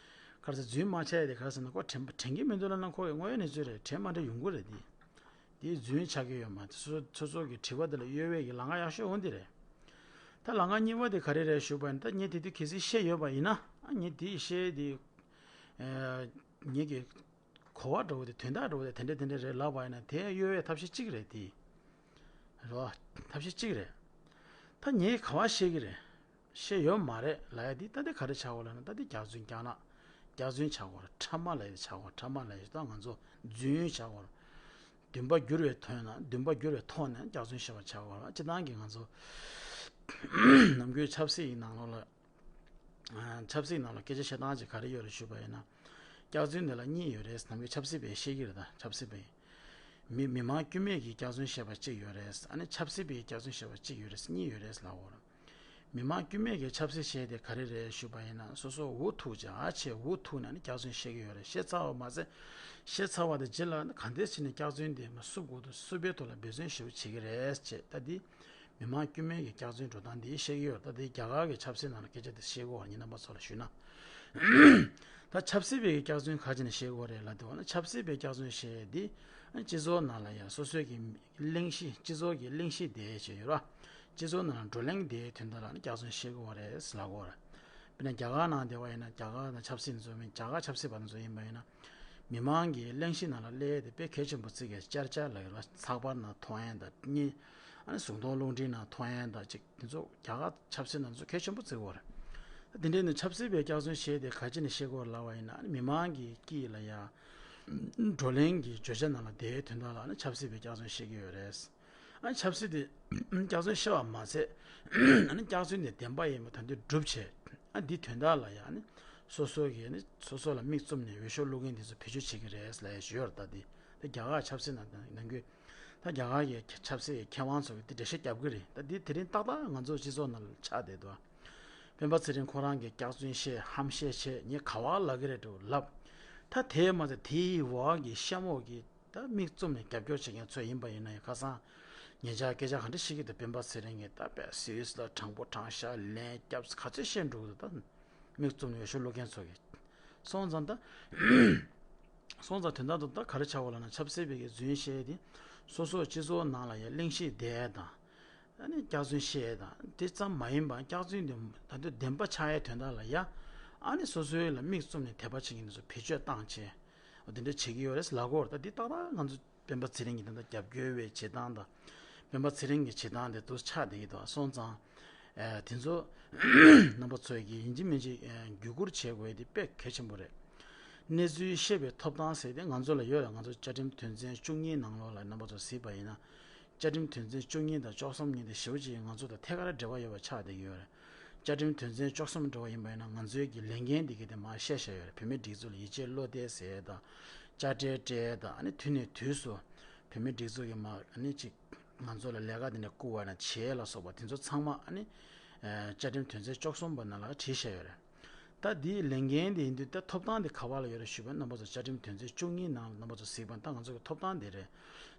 ག་རེ་ཟེར་རྫུན་མ་ཆགས་ཡ་དེ་ག་རེ་ཟེར་ན་ཁོ་དྲན་པ་དྲན་གྱི་མི་འདུག་ལབ་ན་ཁོ་ཡི་དངོས་ཡོད་གནས་ཚུལ་རེད། དྲན་མ་དྲན་ཡོང་གི་རེད་དེ། དེ་རྫུན་ཆགས་ཀྱི་ཡོད་མ་རེད། སོ་སོ་སོ་སོ་གི་དྲི་བ་དེ་ལ་གཡོལ་བའི་གི་ལམ་ཁ་ཡག་ཤོས་འོང་དེ་རེད། ད་ལམ་ཁ་གཉིས་པ་དེ་ག་རེ་རེད་ཞུས་པ་ཡིན་ན་ད་ངས་དེ་དུས་གལ་སྲིད་བཤད་ཡོད་པ་ཡིན་ན་ཨ་ངས་དེ་བཤད་དེ། ཨ་ངས་གི་གོ་བ་འདྲ་བོ་དེ་དོན་དག་འདྲ་བོ་དེ་དེ་འདྲ་དེ་འདྲ་རེད་ལབ་པ་ཡིན་ན་དེ་གཡོལ་བའི་ཐབས་ཤེས་གཅིག་རེད་དེ། རེད་བ། ཐབས་ཤེས་གཅིག་རེད། ད་ངས་ག་བ་བཤད་ཀྱི་རེད། བཤད་ཡོད་མ་རེད་ལབ་ཡ་འདི་ད་འདི་ག་རེ་ཆགས་ཡོད་ལབ་ན་ད་འདི་སྐྱག་རྫུན་སྐྱག་ནག་སྐྱག་རྫུན་ཆགས་ཡོད་རེད། ཕྲ་མ་ལབ་ཡ་ཆགས་ཡོད་རེད། ཕྲ་མ་ལབ་ཡ་ད་ང་ཚོ་རྫུན་ཆགས་ཡོད་རེད། བདེན་པ་བསྒྱུར་བའི་དོན་ན་བདེན་པ་བསྒྱུར་བའི་ཐོག་ནས་སྐྱག་རྫུན་བཤད་པ་ཆགས་ཡོད་རེད། སྤྱིར་བཏང་གི་ང་ཚོ་ནམ་རྒྱུན་ཆབ་སྲིད་ཀྱི་ནང་ལོགས་ལ་ཆབ་སྲིད་ནང་ལ་སྐད་ཆ་བཤད་སྟངས་ཅིག་ག་རེ་ཡོད་རེད་ཞུས་པ་ཡིན་ན། སྐྱག་རྫུན་འདི་ལ་གཉིས་ཡོད་རེད། ནམ་རྒྱུན་ཆབ་སྲིད་པས་བཤད་ཀྱི་རེད། ད་ཆབ་སྲིད་པས། མི་མི་མང་དཀྱུས་མས་ཀྱིས་སྐྱག་རྫུན་བཤད་པ་གཅིག་ཡོད་རེད། ཨ་ནི་ཆབ་སྲིད་པས་སྐྱག་རྫུན་བཤད་པ་གཅིག་ཡོད་རེད། གཉིས་ཡོད་རེད་ལབ་ཡོད་རེད། མི་མང་དཀྱུས་མས་ཀྱིས་ཆབ་སྲིད་བྱས་ཏེ་ག་རེ་རེད་ཞུས་པ་ཡིན་ན་སོ་སོ་འུ་ཐུག་ཅག་ཨ་ཆེ་འུ་ཐུག་ནས་ནི་སྐྱག་རྫུན་བཤད་ཀྱི་ཡོད་རེད། བཤད་ཚར་བ་མ་ཟད་བཤད་ཚར་བ་དེ་རྗེས་ལ་ནི་ག་འདྲས་བྱས་ནས་སྐྱག་རྫུན་དེ་མ་བསུབ་དགོས་འདུག་བསུབ་པའི་ཐོག་ལ་འབད་བརྩོན་ཞེ་པོ་བྱེད་ཀྱི་རེད་ཅེས་ད་འདི། མི་མང་དཀྱུས་མའི་གི་སྐྱག་རྫུན་འགྲོ་སྟངས་འདི་བཤད་ཀྱི་ཡོད། ད་དེ་རྒྱ་གར་གི་ཆབ་སྲིད་ནང་ལ་སྐད་ཆ་དེ་བཤད་དགོས་པ་ཡིན་རྣམ་པ་ཚོ་ལ་ཞུས་ན། ད་ཆབ་སྲིད་པའི་གི་སྐྱག་རྫུན་ག་ཅི་ནས་བཤད་དགོས་རེད་ལབ་དུས་ན་ཆབ་སྲིད་པའི་སྐྱག་རྫུན་བཤད་འདི་སྤྱི་ཚོགས་ནང་ལ་ཡང་སོ་སོའི་གི་གླེང་གཞི་སྤྱི་ཚོགས་ཀྱི་གླེང་གཞི་དེ་བྱས་ཡོད་ར། སྤྱི་ཚོགས་ནང་ལ་བགྲོ་གླེང་དེའི་དོན་དག་ལ་ནི་སྐྱག་རྫུན་བཤད་དགོས་རེད་ལབ་དགོས་རེད། དཔེར་ན་རྒྱ་གར་ནང་བསྡད་པ་ཡིན་ན་རྒྱ་གར་ནང་ཆབ་སྲིད་འཛོམས་མིན་རྒྱ་གར་ཆབ་སྲིད་པ་འཛོམས་ཡིན་པ་ཡིན་ན། མི་མང་གི་གླེང་གཞི་ནང་ལ་སླེབས་ཏེ་དཔེ་གལ་ཆེན་པོ་བརྩི་གི་ཅར་ཅར་ལབ་ཡོད་ར། ཚགས་པར་ནང་མཐོང་ཡས་དང་གཉིས། ཨ་ནི་གཟུགས་མཐོང་རླུང་འཕྲིན་ནང་མཐོང་ཡས་དང་གཅིག་དེ་ཚོ་རྒྱ་གར་ཆབ་སྲིད་ནང་ཚོ་གལ་ཆེན་པོ་བརྩི་གི་ཡོད་རེད། དེ་འདྲའི་ནི་ཆབ་སྲིད་པའི་སྐྱག་རྫུན་བཤད་དེ་ག་ཅི་ནས་བཤད་དགོས་ལབ་པ་ཡིན་ན་ཨ་ནི་མི་མང་གི་དཀྱིལ་ལ་ཡ། བགྲོ་གླེང་གི་བརྗོད་བྱ་ནང་ལ་དེའི་དོན་དག་ལ་ཨ་ནི་ཆབ་སྲིད་པའི་སྐྱག་རྫུན་བཤད་ཀྱི་ཡོད་རེད། ཨ་ནི་ཆབ་སྲིད་དེ་སྐྱག་རྫུན་བཤད་པ་མ་ཟད། ཨ་ནི་སྐྱག་རྫུན་དེ་བདེན་པ་ཡིན་པ་ད་དུང་སྒྲུབ་བྱས། ཨ་འདི་དོན་དག་ལ་ཡང་ནི་སོ་སོ་གིས་ནི་སོ་སོ་ལ་མིག་བཙུམ་ནས་འོས་ཤོག་བླུག་མཁན་དེ་ཚོ་བེད་སྤྱོད་བྱེད་ཀྱི་རེད་ལབ་ཡ་ཞུ་ཡོད་རེད། ད་འདི་ད་རྒྱ་གར་ཆབ་སྲིད་ནང་ནང་ཁུལ་ད་རྒྱ་གར་གྱི་ཆབ་སྲིད་ཀྱི་མཁས་དབང་ཚོ་གིས་འདི་འགྲེལ་བཤད་རྒྱབ་ཀྱི་རེད། ད་འདི་དེ་རིང་ཏག་ཏག་ང་ཚོ་སྤྱི་ཚོགས་ནང་ལ་ཆགས་བསྡད་འདུག་སྤེན་པ་ཚེ་རིང་ཁོ་རང་གིས་སྐྱག་རྫུན་བཤད་ཧམ་བཤད་བྱས་ངས་ག་བ་ལབ་ཀྱི་རེད་འགྲོ་ལབ། ད་དེས་མ་ཚད་དེའི་འོག་གི་གཤམ་འོག་གི་ད་མིག་བཙུམ་ནས་རྒྱབ་སྐྱོར་བྱེད་མཁན་ཚོ་ཡིན་པ་ཡིན་ན་ཡང་ཁ་སང་ཉེ་ཆར་སྐད་ཆ་ག་འདྲ་བཤད་ཀྱི་འདུག་སྤེན་པ་ཚེ་རིང་གིས་ད་དཔེ་སིའུ་སི་ལ་དྲང་པོ་དྲང་བཞག་ལན་བརྒྱབ་ག་ཚོད་བཤད་འགྲོ་གི་འདུག་ད་མིག་བཙུམ་ནས་འོས་ཤོག་བླུག་མཁན་ཚོ་གིས་སོང་ཙང་ད་སོང་ཙང་དོན་དག་ཏུ་ད་ག་རེ་ཆགས་པ་ལབ་ན་ཆབ་སྲིད་པའི་གི་རྫུན་བཤད་དེ་སོ་སོ་སྤྱི་ཚོགས་ནང་ལ་ཡང་གླེང་གཞི་བསྡད་དང་ ཨ་ནི་སྐྱག་རྫུན་བཤད་དང་དེ་ཙམ་མ་ཡིན་པ་སྐྱག་རྫུན་དེ་ད་དུང་བདེན་པ་ཆགས་ཡའི་དོན་དག་ལ་ཡ། ཨ་ནི་སོ་སོའི་ལ་མིག་བཙུམ་ནས་དད་པ་བྱེད་མཁན་དེ་ཚོ་བེད་སྤྱོད་བཏང་བྱས། འོ་དེ་འདྲ་བྱེད་ཀྱི་ཡོད་རེད་ཟེར་ལབ་ཀྱི་ཡོད་རེད། ད་དེ་ཏག་ཏག་ང་ཚོ་སྤེན་པ་ཚེ་རིང་གི་ད་ལྟ་རྒྱབ་སྐྱོར་བའི་བྱེད་སྟངས་དང་། སྤེན་པ་ཚེ་རིང་གི་བྱེད་སྟངས་དེ་དུ་ཆགས་བསྡད་ཀྱི་འདུག་སོང་ཙང་། ཨ་དེ་ཚོ་རྣམ་པ་ཚོས་ཀྱིས་ཡིན་གཅིག་མིན་གཅིག་ཨ་བརྒྱུད་བསྐུར་བྱེད་དགོས་དེ་དཔེ་གལ་ཆེན་པོ་རེད། གནས་ཚུལ་ཤེས་པའི་ཐོབ་ཐང་ཟེར་དེ་ང་ཚོ་ལ་ཡོད་རེད། ང་ཚོ་བཅའ་ཁྲིམས་དོན་ཚན་བཅུ་གཉིས་ནང་ལོགས་ལ་རྣམ་པ་ཚོ་གཟིགས་པ་ཡིན་ན། བཅའ་ཁྲིམས་དོན་ཚན་བཅུ་གཉིས་དང་བཅུ་གསུམ་གཉིས་དེ་ཞེ་པོ་ཅིག་ང་ཚོ་དང་ཐད་ཀར་འབྲེལ་བ་ཡོད་པ་ཆགས་བསྡད་ཀྱི་ཡོད་རེད། བཅའ་ཁྲིམས་དོན་ཚན་བཅུ་གསུམ་འགྲོ་བ་ཡིན་པ་ཡིན་ན་ང་ཚོའི་གི་ལས་འགན་འདི་གི་དེ་མར་བཤད་བཞག་ཡོད་རེད། བུད་མེད་སྒྲིག་འཛུགས་ལ་ཡིད་ཆེས་བློ་གཏད་ཟེར་ཡས་དང་། དཔྱ་ཁྲལ་སྤྲད་ཡས་དང་ཨ་ནི་དུས་ནས་དུས་སུ་བུད་མེད་སྒྲིག་འཛུགས་ཀྱི་མར་ཨ་ནི་ཅིག་ང་ཚོ་ལ་ལས་ཀ་འདི་འདྲ་བསྐུར་བ་ན་བྱེད་ཡས་ལ་སོགས་པ་དེ་ཚོ་ཚང་མ་ཨ་ནི་བཅའ་ཁྲིམས་དོན་ཚན་བཅུ་གསུམ་པ་ནང་ལ་བྲིས་བཞག་ཡོད་རེད། ད་འདིའི་ལས་འགན་དེ་ཡིན་དུས་ད་ཐོབ་ཐང་དེ་ག་བ་ལ་ཡོད་རེད་ཞུས་པ་རྣམ་པ་ཚོ་བཅའ་ཁྲིམས་དོན་ཚན་བཅུ་གཉིས་ནང་ལ་རྣམ་པ་ཚོ་གཟིགས་པ་ད་ང་ཚོ་གི་ཐོབ་ཐང་དེ་རེད།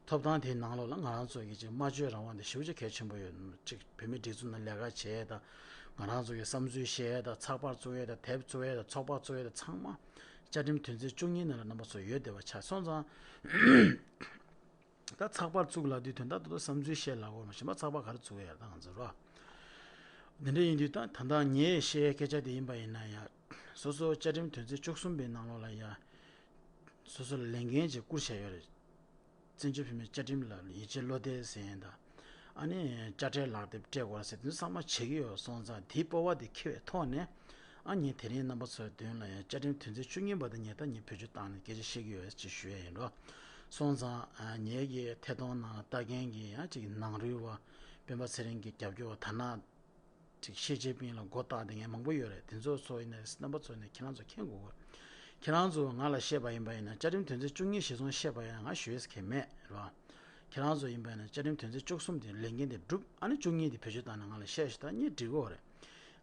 ཐོབ་ཐང་དེའི་ནང་ལོགས་ལ་ང་རང་ཚོ་གི་ཅིག་སྨྲ་བརྗོད་རང་དབང་དེ་ཞེ་པོ་ཅིག་གལ་ཆེན་པོ་ཡོད། ཅིག་བུད་མེད་སྒྲིག་འཛུགས་ནང་ལས་ཀ་བྱེད་ཡས་དང་། ང་རང་ཚོ་གི་བསམ་ཚུལ་བཤད་ཡས་དང་། ཚགས་པར་བཙུགས་ཡས་དང་། དེབ་བཙུགས་ཡས་དང་། ཚོགས་པ་བཙུགས་ཡས་དང་། ཚང་མ་བཅའ་ཁྲིམས་དོན་ཚན་བཅུ་གཉིས་ནང་ལ་རྣམ་པ་ཚོ་ཡོད་བསྡད་པ་ཆགས་སོང་ཙང་། ད་ཚགས་པར་བཙུགས་ལབ་དུས་དོན་དག་ཏུ་བསམ་ཚུལ་བཤད་ལབ་དགོས་མ་གཞན་པ་ཚགས་པར་ག་རེ་བཙུགས་ཡ་ད་ང་ཚོ་རོ། འདི་འདྲ་ཡིན་དུས་ད་ད་ལྟ་ངས་བཤད་སྐད་ཆ་དེ་ཡིན་པ་ཡིན་ན་ཡ། སོ་སོ་བཅའ་ཁྲིམས་དོན་ཚན་བཅུ་གསུམ་པའི་ནང་ལོགས་ལ་ཡ། སོ་སོ་ལ་ལས་འགན་ཅིག་བསྐུར་བཞག་ཡོད་རེད། བཙན་བྱོལ་བོད་མིའི་བཅའ་ཁྲིམས་ལ་ཡིད་ཆེས་བློ་གཏད་ཟེར་ཡན་དང་། ཨ་ནི་དཔྱ་ཁྲལ་ལག་དེབ་སྤྲད་དགོས་རེད་ཟེར་དེ་ཚོ་ཚང་མ་བྱེད་ཀྱི་ཡོད་སོང་ཙང་དེའི་སྤོབས་པ་དེ་འཁྱེར་བའི་ཐོག་ནས། ཨ་ནི་དེ་རིང་རྣམ་པ་ཚོའི་མདུན་ལ་ཡང་བཅའ་ཁྲིམས་དོན་ཚན་བཅུ་གཉིས་པ་དེ་ངས་ད་ངས་བེད་སྤྱོད་བཏང་ནས་སྐད་ཆ་བཤད་ཀྱི་ཡོད་ཅེས་ཞུ་ཡ་ཡིན་འགྲོ། སོང་ཙང་ངེད་ཀྱི་ཐད་གཏོང་ནང་ལྟ་མཁན་གྱི་ཡང་ཅིག་ནང་རུལ་བ། སྤེན་པ་ཚེ་རིང་གི་རྒྱབ་སྐྱོར་བ་དར་ནག་ཅིག་ཤེས་བྱའི་པིན་ལ་མགོ་བཏགས་དེ་ངས་མང་པོ་ཡོད་རེད། དེ་ཚོ་ཚོ་ཡིན་ན་རྣམ་པ་ཚོ་ནས་ཁྱེད་རང་ཚོ་མཁྱེན་དགོས་གོ། ཁྱེད་རང་ཚོ་ང་ལ་བཤད་པ་ཡིན་པ་ཡིན་ན་བཅའ་ཁྲིམས་དོན་ཚན་བཅུ་གཉིས་གཞིར་བཟུང་བཤད་པ་ཡིན་ན་ང་ཞུ་ཡས་ཁེ་མེད་རེད་བ། ཁྱེད་རང་ཚོ་ཡིན་པ་ཡིན་ན་བཅའ་ཁྲིམས་དོན་ཚན་བཅུ་གསུམ་དེ་ལས་འགན་དེ་སྒྲུབ་ཨ་ནི་བཅུ་གཉིས་དེ་བེད་སྤྱོད་བཏང་ནས་ང་ལ་བཤད་ཞུ་ད་ངས་འགྲིག་གོ་རེད།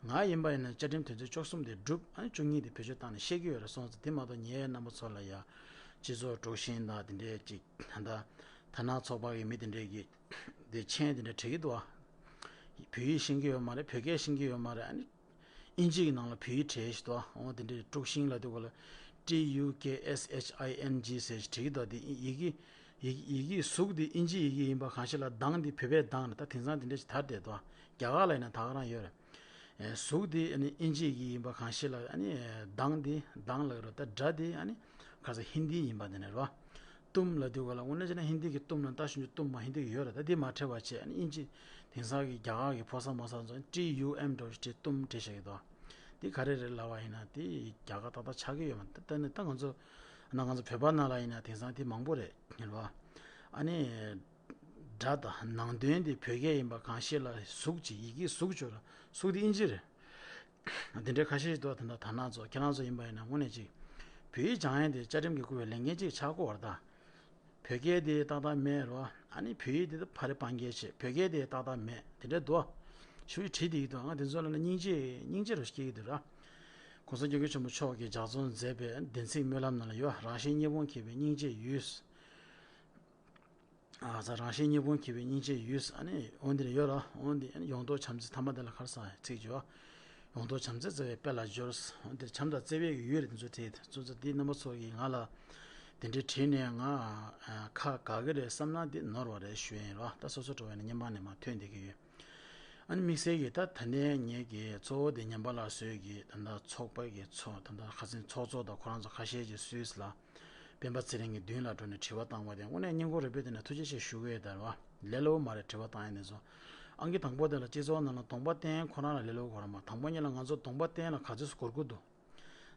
ང་ཡིན་པ་ཡིན་ན་བཅའ་ཁྲིམས་དོན་ཚན་བཅུ་གསུམ་དེ་སྒྲུབ་ཨ་ནི་བཅུ་གཉིས་དེ་བེད་སྤྱོད་བཏང་ནས་བཤད་ཀྱི་ཡོད་རེད་སོང་ཙང་དེ་མ་གཏོགས་ངའི་རྣམ་པ་ཚོ་ལ་ཡ། སྤྱི་ཚོགས་དཀྲུག་ཤིང་དང་དེ་འདྲའི་ཅིག་ད་ལྟ་དར་ནག་ཚོགས་པ་གི་མི་དེ་འདྲའི་གི་དེ་མཆན་དེ་འདྲ་བྲིས་ཀྱི་འདུག་ཨ། བོད་ཡིག་ཤེས་ཀྱི་ཡོད་མ་རེད། བོད་སྐད་ཤེས་ཀྱི་ཡོད་མ་རེད། ཨ་ནི་ཨིན་ཇི་གི་ནང་ལ་བོད་ཡིག་བྲིས་ཤིག་འདུག་ཨ། འོ་དེ་འདྲའི་དཀྲུག་ཤིང་ལབ་དུས་ག་ལ་T U K S H I N G་ཟེར་ཞིག་བྲིས་ཀྱི་འདུག་དེ་ཡི་གེ་ཡི་གེ་ཡི་གེ་གཟུགས་དེ་ཨིན་ཇི་ཡི་གེ་ཡིན་པ་གང་ཞིག་ལ་གདངས་དེ་བོད་པའི་གདངས་རེད། ད་དེང་སང་དེ་འདྲ་ཞིག་དར་བསྡད་འདུག་ཨ། རྒྱ་གར་ལ་ཡིན་ན་ད་ག་རང་ཡོད་རེད། ཨེ་གཟུགས་དེ་ཨ་ནི་ཨིན་ཇི་ཡི་གེ་ཡིན་པ་གང་ཞིག་ལ་ཨ་ནི་གདངས་དེ་གདངས་ལབ་རོ་ད་སྒྲ་དེ་ཨ་ནི་ཁ་ས་ཧིན་དི་ཡིན་པ་དེ་ནས་རོ། ཏུམ་ལབ་དུས་ག་ལ་དངོས་གནས་བྱས་ན་ཧིན་དི་གི་ཏུམ་ལ་ལྟ་ཞིབ་ཀྱི་ཏུམ་མ་ཧིན་དི་གི་ཡོད་རེད། ད་དེ་མ་འཕྲད་པ་བྱས་ཨ་ནི་ཨིན་ཇི་དེང་སང་གི་རྒྱ་གར་གི་ཕོ་གསར་མོ་གསར་ཚོ་ཊི་ཡུ་ཨེམ་འདྲ་བོ་ཞིག་བྲིས་ཏུམ་བྲིས་བཞག་གི་འདུག་དེ་ག་རེ་རེད་ལབ་པ་ཡིན་ན་དེ་རྒྱ་གར་ཏག་ཏག་ཆགས་ཀྱི་ཡོད་མ་རེད། ད་ནི་ད་ང་ཚོ་ན་ང་ཚོ་བོད་པ་ནང་ལ་ཡིན་ན་དེང་སང་དེ་མང་པོ་རེད་ཉེ་རོ། ཨ་ནི། སྒྲ་དང་ནང་དོན་དེ་བོད་སྐད་ཡིན་པ་གང་ཤེས་ལ་གཟུགས་ཀྱི་ཡི་གེ་གཟུགས་བཅོས་ལ་གཟུགས་དེ་ཨིན་ཇི་རེད། དེ་འདྲའི་ཁ་ཤས་ཤིག་འདུག་ད་ལྟ་དར་ནག་ཚོ་ཁྱེད་རང་ཚོ་ཡིན་པ་ཡིན་ན་དངོས་གནས་ཅིག་བོད་ཡིག་སྦྱང་ཡས་དེ་བཅའ་ཁྲིམས་ཀྱིས་བསྐུར་བའི་ལས་འགན་ཅིག་ཆགས་ཀྱི་ཡོད་རེད་ད། བོད་སྐད་དེ་ཏག་ཏག་མེད་རོ། ཨ་ནི་བོད་ཡིག་དེ་ད་ཕ་རི་སྤང་རྒྱལ་བྱེད་བོད་སྐད་དེ་ཏག་ཏག་མེད་དེ་འདྲ་འདུག་ཞུ་ཡིག་བྲིས་བསྡད་ཀྱི་འདུག་ང་དེ་ཚོ་ལ་ན་སྙིང་རྗེ་སྙིང་རྗེ་རུ་སྐྱེ་གི་འདུག་ར། གོང་ས་སྐྱབས་མགོན་ཆེན་པོ་མཆོག་གིས་ལྗགས་རྩོམ་མཛད་པའི་བདེན་ཚིག་སྨོན་ལམ་ནང་ལ་ཡོད། རང་གཞན་གཉིས་ཕུང་འཁྱེར་བའི་སྙིང་རྗེ་ཡོད། ཨ་ས་རང་གཞན་གཉིས་ཕུང་འཁྱེར་བའི་སྙིང་རྗེ་ཡོད། ཨ་ནི་འོ་འདི་ལ་ཡོད་ར། འོ་འདི་ཡོངས་རྫོགས་བྱམས་བརྩེ་ཐ་མ་དེ་ལ་ཁར་ས་ཚིག་བརྗོད། ཡོངས་རྫོགས་བྱམས་བརྩེ་བརྩེ་བའི་དཔལ་ལ་སྦྱོར། འོ་འདིར་བྱམས་དང་བརྩེ་བའི་ཡུལ་རེད་དེ་ཚོ་བྲིས་ཚོ་ཚོ་འདི་རྣམ་པ་ཚོ་གིས་ང་ལ་དེ་འདྲའི་བྲིས་ནས་ང་ཁ་དགའ་གི་རེད་བསམ་ན་འདི་ནོར་བ་རེད་ཞུ་ཡིན་ར། ད་སོ་སོ་འགྲོ་བས་ན་སྙན་མ་ནས་མ་ཐོན་བསྡད་ཀྱི་ཡོད། ཨ་ནི་དམིགས་བསལ་གྱིས་ད་ད་ལྟའི་ངེད་ཀྱི་གཙོ་བོ་དེ་ཉམས་པ་སླར་གསོའི་གི་ད་ལྟ་ཚོགས་པ་གི་ཚོགས་ད་ལྟ་ཁ་སང་ཚོགས་གཙོ་དང་ཁོ་རང་ཚོ་ཁ་ཤས་ཀྱིས་སུད་སི་ལ་སྤེན་པ་ཚེ་རིང་གི་མདུན་ལ་འགྲོ་ནས་དྲི་བ་བཏང་བ་དེ་དངོས་གནས་སྙིང་ཁོང་རུས་པའི་གཏིང་ནས་ཐུགས་རྗེ་ཆེ་ཞུ་གི་ཡོད་ད་རེད་བ། ལས་སླ་པོ་མ་རེད་དྲི་བ་བཏང་ཡ་དེ་ཚོ། ཨང་ཀི་དང་པོ་དེ་ལ་སྤྱི་ཚོགས་ནང་ལ་གདོང་པ་བསྟན་ཁོ་རང་ལ་ལས་སླ་པོ་གོ་ར་མ། དང་པོ་ཉིད་ལ་ང་ཚོ་གདོང་པ་བསྟན་ལ་ག་ཚོད་སྐོར་དགོས་འདུག་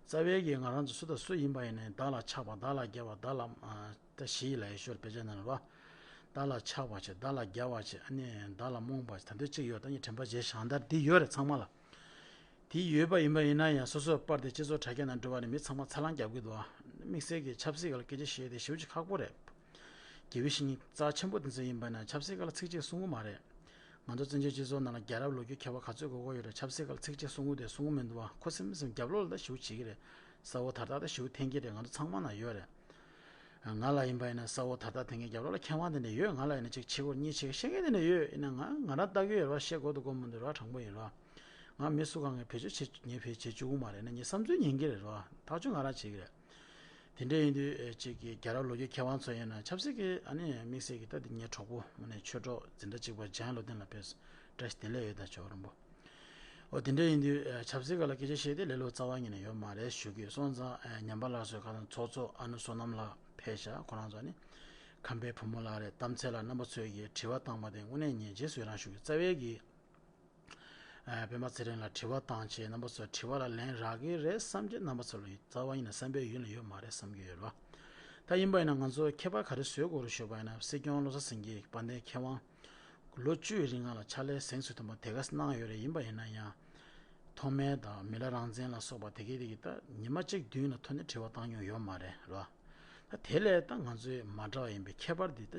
རྩ་བའི་གི་ང་རང་ཚོ་སུ་དང་སུ་ཡིན་པ་ཡིན་ནའི་བདག་ལ་ཆགས་པ་བདག་ལ་རྒྱལ་བ་བདག་ལ་ཨ་ད་ཞི་ཡི་ལ་ཡི་ཤོར་དཔེ་ཆ་ནང་ལ་བ། བདག་ལ་ཆགས་པ་བྱེད་བདག་ལ་རྒྱལ་བ་བྱེད་ཨ་ནི་བདག་ལ་རྨོངས་པ་བྱེད་ད་འདོད་གཅིག་ཡོད་ད་ནི་དྲན་པ་བརྗེད་ཞང་དར་འདི་ཡོད་རེད་ཚང་མ་ལ། དེ་ཡོད་པ་ཡིན་པ་ཡིན་ན་ཡང་སོ་སོའི་པར་དེ་སྤྱི་ཚོགས་དྲ་རྒྱ་ནང་འགྲོ་བ་ནི་མི་ཚང་མ་ཚ་ལང་རྒྱབ་ཀྱི་འདུག་དམིགས་བསལ་གྱི་ཆབ་སྲིད་སྒང་ལ་སྐད་ཆ་བཤད་དེ་ཞེ་པོ་ཅིག་ཁག་པོ་རེད། དགེ་བའི་བཤེས་གཉེན་རྩ་ཆེན་པོ་དེ་ཚོ་ཡིན་པ་ན་ཆབ་སྲིད་སྒང་ལ་ཚིག་གཅིག་གསུང་གི་མ་རེད། ང་ཚོ་བཙན་བྱོལ་སྤྱི་ཚོགས་ནང་ལ་རྒྱལ་རབས་ལོ་རྒྱུས་མཁས་པ་ག་ཚོད་དགོས་མཁོ་ཡོད་རེད། ཆབ་སྲིད་སྒང་ལ་ཚིག་གཅིག་གསུང་གི་དེ་གསུང་གི་མི་འདུག་བ། ཁོ་སེམས་སེམས་རྒྱབ་ལོགས་ལ་ད་ཞེ་པོ་བྱེད་ཀྱི་རེད། གསལ་བོ་དར་དར་ད་ཞེ་པོ་འཐེན་གྱི་རེད། ང་ཚོ་ཚང་མ་ན་ཡོད་རེད། ང་ལ་ཡིན་པ་ཡིན་ན་གསལ་བོ་དར་དར་འཐེན་མཁན་རྒྱབ་ལོགས་ལ་མཁས་དབང་དེ་འདྲ་ཡོད། ང་ལ་ཡིན་ན་ཅིག་ཕྱི་སྐོར་གཉིས་ཕྱི་བཤད་མཁན་དེ་འདྲ་ཡོད། ཡིན་ན་ང་ང་རང་ལྟ་གི་ཡོད་རེད་བ། བཤད་དགོས་འདུག་དགོས་མི་འདུག་རེད་བ། དྲང་པོ་ཡིན་རེད་བ། ང་མི་སུ་གང་གིས་བེད་སྤྱོད་བྱེད་ངས་བེད་བྱེད་བཅུག་གི་མ་རེད། ཡིན་ན་ངས་བསམ་ཚུལ་ཉན་གྱི་རེད་བ། ཐག་གཅོད་ང་རང་བྱེད་ཀྱི་རེད། དེ་འདྲ་ཡིན་དུས་ཨེ་གཅིག་གི་རྒྱལ་རབས་ལོ་རྒྱུས་མཁས་དབང་ཚོ་ཡིན་ན་ཆབ་སྲིད་ཀྱི་ཨ་ནི་དམིགས་བསལ་གྱི་ད་དེ་ངའི་གྲོགས་པོ་དངོས་གནས་ཆོས་གྲོགས་འཛིན་གྲྭ་གཅིག་པ་འཇམ་དབྱངས་བློ་ལྡན་ལགས་དཔེ་བཀྲ་ཤིས་བདེ་ལེགས་ཡོད་ད་ཇོ་རིན་པོ། འོ་དེ་འདྲ་ཡིན་དུས་ཨེ་ཆབ་སྲིད་སྒང་ལ་སྐད་ཆ་བཤད་དེ་ལས་སླ་པོ་རྩ་བ་ཉིད་ནས་ཡོད་མ་རེད་ཞུ་གི་ཡོད། སོང་ཙང་ཨེ་ཉམས་པ་སླར་གསོའི་ཁ་སང་ཚོགས་གཙོ་ཨ་ནུ་བསོད་ནམས་ལགས་ཕེབས་ཤག་ཁོ་རང་ཚོ་ནི་ཁམས་པའི་བུ་མོ་ལགས་རེད། གཏམ་ཚེ་ལགས་རྣམ་པ་ཚོས་ཀྱི་དྲི་བ་བཏང་བ་དེ་དངོས་གནས་ངས་རྗེས་སུ་ཡི་རང་ཞུ་གི་རྩ་བའི་གི་ཨ་སྤེན་པ་ཚེ་རིང་ལ་དྲི་བ་བཏང་བྱས་རྣམ་པ་ཚོ་དྲི་བ་ལ་ལན་རག་གི་རེད་བསམ་གྱི། རྣམ་པ་ཚོ་ལ་རྩ་བ་ཉིད་ནས་བསམ་པའི་ཡུལ་ལ་ཡོད་མ་རེད་བསམ་གྱི་ཡོད་རེད་བ། ད་ཡིན་པ་ཡིན་ན་ང་ཚོ་ཁྱད་པར་ག་རེ་བཟོ་དགོས་རེད་ཞུས་པ་ཡིན་ན་སྲིད་སྐྱོང་བློ་བཟང་སེང་གེ་དཔལ་ལྡན་མཁས་དབང་ལོ་བཅུའི་རིང་ལ་ཕྱག་ལས་གཟེངས་སུ་ཐོན་པ་དེ་ག་གནང་ཡོད་རེད། ཡིན་པ་ཡིན་ན་ཡང་ཐོག་མའི་དང་མི་ལ་རང་བཙན་ལ་སོགས་པ་དེ་གའི་དེ་གི་ད་ཉི་མ་གཅིག་བདུན་ལ་ཐོན་ནས་དྲི་བ་བཏང་མྱོང་ཡོད་མ་རེད་རོ། ད་དེ་ལས་ད་ང་ཚོའི་མ་འདྲ་བ་ཡིན་པའི་ཁྱད་པར་འདི་ད་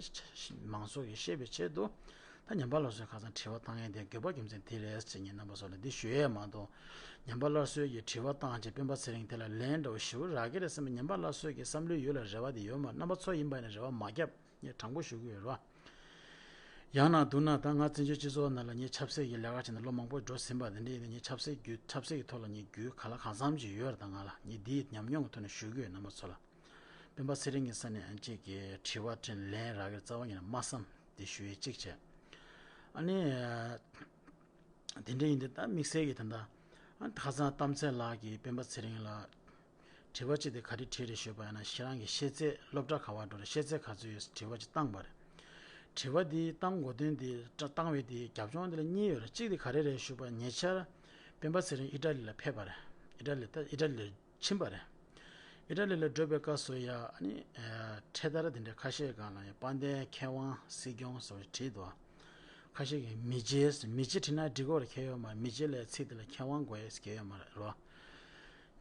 མང་ཚོགས་ཀྱིས་ཤེས་པའི་ཆེད་དུ་ད་ཉམས་པ་སླར་གསོའི་ཁ་སང་དྲི་བ་བཏང་ཡས་དེ་དགོས་པ་རྒྱུ་མཚན་དེ་རེད་ཟེར་ངས་རྣམ་པ་ཚོ་ལ་འདི་ཞུ་ཡས་མ་གཏོགས། ཉམས་པ་སླར་གསོའི་གི་དྲི་བ་བཏང་བྱས་སྤེན་པ་ཚེ་རིང་དེ་ལ་ལན་འདྲ་བོ་ཞེ་པོ་རག་གི་རེད་བསམ་པའི་ཉམས་པ་སླར་གསོའི་གི་བསམ་བློའི་ཡུལ་ལ་རེ་བ་དེ་ཡོད་མ་རེད། རྣམ་པ་ཚོ་ཡིན་པ་ཡིན་ན་རེ་བ་མ་བརྒྱབ། ངས་དྲང་པོ་ཞུ་གི་ཡོད་རེད་བ། ཡང་ན་བསྡུར་ན་ད་ང་བཙན་བྱོལ་སྤྱི་ཚོགས་ནང་ལ་ངས་ཆབ་སྲིད་ཀྱི་ལས་ཀ་བྱས་ནས་ལོ་མང་པོ་འགྲོ་ཟིན་པ་དེ་འདྲ་ཡིན་ན་ངས་ཆབ་སྲིད་བརྒྱུད་ཆབ་སྲིད་ཀྱི་ཐོག་ལ་ངས་བརྒྱུད་ག་ལ་གང་འཚམ་ཅིག་ཡོད་རེད། ད་ང་ལ་ངས་འདིའི་ཉམས་མྱོང་གི་ཐོག་ནས་ཞུ་གི་ཡོད། རྣམ་པ་ཚོ་ལ་སྤེན་པ་ཚེ་རིང་གི་ས་ནས་ཨ་ཅིག་གི་དྲི་བ་དྲིས་ལན་རག་གི་རྩ་བ་ཉིད་ནས་མ་བསམ་དེ་ཞུ་ཡས་གཅིག་བྱས། ཨ་ནི། དེ་འདྲ་ཡིན་དུས་ད་དམིགས་བསལ་གྱི་ད་ལྟ་ཨ་ཁ་སང་གཏམ་ཚེ་ལགས་ཀྱིས་སྤེན་པ་ཚེ་རིང་ལ་དྲི་བ་གཅིག་དེ་ག་རེ་དྲིས་རེད་ཞུས་པ་ཡིན་ན་ཁྱེད་རང་གི་ཤེས་ཚད་སློབ་གྲྭ་ག་པར་འགྲོ་རེད། ཤེས་ཚད་ག་ཚོད་ཡོད་དྲི་བ་གཅིག་བཏང་པ་རེད། དྲི་བ་འདི་བཏང་དགོས་དོན་འདི་བཏང་བའི་འདི་རྒྱབ་ལྗོངས་འདི་ལ་གཉིས་ཡོད་རེད། གཅིག་དེ་ག་རེ་རེད་ཞུས་པ་ཉེ་ཆར་སྤེན་པ་ཚེ་རིང་ཨི་ཊ་ལི་ལ་ཕེབས་པ་རེད། ཨི་ཊ་ལི་ད་ཨི་ཊ་ལི་ཕྱིན་པ་རེད། ཨི་ཊ་ལི་ལ་འགྲོ་བའི་སྐབས་སུ་ཡ་ཨ་ནི་ཨ་འཕྲེད་དར་དེ་འདྲ་ཁ་ཤས་སྒང་ལ་ཡ་དཔལ་ལྡན་མཁས་དབང་སྲིད་སྐྱོང་ཟེར་བ་ཞིག་བྲིས་འདུག་ཁ་ཤས་ཀྱིས་མི་རྗེ་ཟེར། མི་རྗེ་བྲིས་ན་འགྲིག་གི་རེད། ཁྱད་ཡོད་མ་རེད། མི་རྗེ་ལབ་ཚིག་དེ་ལ་མཁས་དབང་དགོས་ཡས་ཁྱད་ཡོད་མ་རེད་རོ།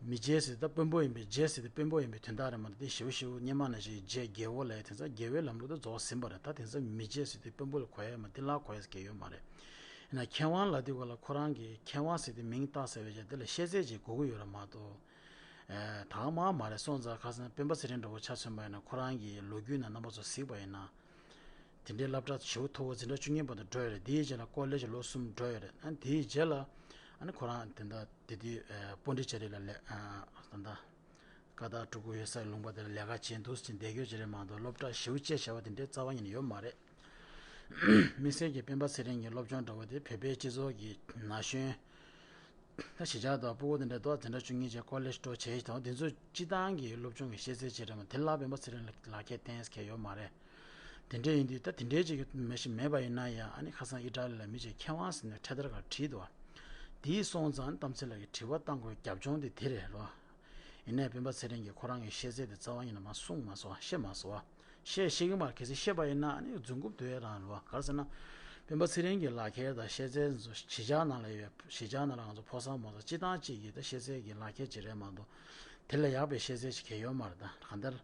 མི་རྗེ་ཟེར་ད་དཔོན་པོ་ཡིན་པའི་རྗེ་ཟེར་དེ་དཔོན་པོ་ཡིན་པའི་དོན་དག་རེད་མ་རེད། དེ་ཞེ་པོ་ཞེ་པོ་སྔོན་མ་ནང་བཞིན་རྗེ་རྒྱལ་པོ་ལབ་ཡས་དེ་ཚོ་རྒྱལ་པོའི་ལམ་ལུགས་དེ་རྫོགས་ཟིན་པ་རེད། ད་དེ་ཚོ་མི་རྗེ་ཟེར་དེ་དཔོན་པོ་ལ་གོ་ཡས་མ་དེ་ལ་གོ་ཡས་ཁྱད་ཡོད་མ་རེད། ཡིན་ན་མཁས་དབང་ལབ་དུས་ག་ལ་ཁོ་རང་གིས་མཁས་དབང་ཟེར་དེ་མིང་བཏགས་ཟེར་བའི་རྗེས་དེ་ལ་ཤེས་ཚད་ཅིག་དགོས་ཀྱི་ཡོད་རེད་མ་གཏོགས། ཨེ་ད་ག་མང་མ་རེད། སོང་ཙང་ཁ་སང་སྤེན་པ་ཚེ་རིང་འདྲ་བོ་ཆ་མཚོན་པ་ཡིན་ན་ཁོ་རང་གི་ལོ་རྒྱུས་ནང་རྣམ་པ་ཚོ་གཟིགས་པ་ཡིན་ན། དེ་འདྲའི་སློབ་གྲྭ་ཞེ་པོ་མཐོ་བོ་འཛིན་གྲྭ་བཅུ་གཉིས་བར་དུ་འགྲོ་ཡོད་རེད། དེའི་རྗེས་ལ་ཀོ་ལེ་ཇི་ལོ་གསུམ་འགྲོ་ཡོད་རེད། ཨ་དེའི་རྗེས་ལ་ཨ་ནི་ཁོ་རང་དེ་འདྲ་དེ་དུས་ཨེ་པོན་ཌི་ཅེ་རི་ལ་ལས་ཨ་ད་ལྟ་ཀ་ད་ཀྲུ་གུ་ཡོད་སའི་ལུང་པ་དེར་ལས་ཀ་བྱེད་འདུག་ཟེར་བསྡད་རྒྱུ་ཅིག་རེད་མ་གཏོགས་སློབ་གྲྭ་ཞེ་པོ་ཅིག་བྱས་པ་དེ་འདྲའི་རྩ་བ་ཉིད་ནས་ཡོད་མ་རེད། དམིགས་བསལ་གྱི་སྤེན་པ་ཚེ་རིང་གི་སློབ་སྦྱོང་འདྲ་བོ་དེ་བོད་པའི་སྤྱི་ཚོགས་ཀྱི་ན་གཞོན་ད་གཞིས་ཆགས་དང་སྤུ་གུ་དེ་འདྲ་དོ་འཛིན་གྲྭ་བཅུ་གཉིས་བཅས་ཀོ་ལེ་ཇི་འགྲོ་བྱས་དང་དེ་ཚོ་སྤྱི་བཏང་གི་སློབ་སྦྱོང་གི་ཤེས་ཚད་ཅིག་རེད་མ་དེ་ལ་སྤེན་པ་ཚེ་རིང་ལ་ལག་ཁྱེར་བསྟན་ཡས་ཡོད་མ་རེད། དེ་འདྲ་ཡིན་དུས་ད་དེ་འདྲའི་ཅིག་མེད་ཞིག་མེད་པ་ཡིན་ན་ཡང་ཨ་ནི་ཁ་སང་ཨི་ཏྲ་ལི་ལ་མི་ཅིག་མཁས་དབང་ཟེར་ནས་འཕྲེད་དར་སྒང་བྲིས་འདུག་དེའི་སོང་ཙང་གཏམ་ཚེ་ལགས་ཀྱིས་དྲི་བ་བཏང་དགོས་རྒྱབ་ལྗོངས་དེ་དེ་རེད་རོ། ཡིན་ནའི་སྤེན་པ་ཚེ་རིང་གིས་ཁོ་རང་གི་ཤེས་ཚད་དེ་རྩ་བ་ཉིད་ནས་མ་གསུངས་མ་སོང་བ་བཤད་མ་སོང་བ། བཤད་ཤེས་ཀྱི་མ་རེད། གལ་སྲིད་བཤད་པ་ཡིན་ན་ཨ་ནི་རྫུན་རྐུབ་རྡོལ་ཡས་རང་རེད་བ། ག་རེ་ཟེར་ན། སྤེན་པ་ཚེ་རིང་གི་ལག་ཁྱེར་དང་ཤེས་ཚད་ཚོ་གཞིས་ཆགས་ནང་ལ་ཡོད། གཞིས་ཆགས་ནང་ལ་ང་ཚོ་ཕོ་གསར་མོ་གསར་སྤྱི་བཏང་གཅིག་གི་ད་ཤེས་ཚད་ཀྱི་ལག་ཁྱེར་ཅིག་རེད་མ་གཏོགས། དེ་ལས་ཡག་པའི་ཤེས་ཚད་ཅིག་གང་ཡང་ཡོད་མ་རེད། ད་གང་ལྟར།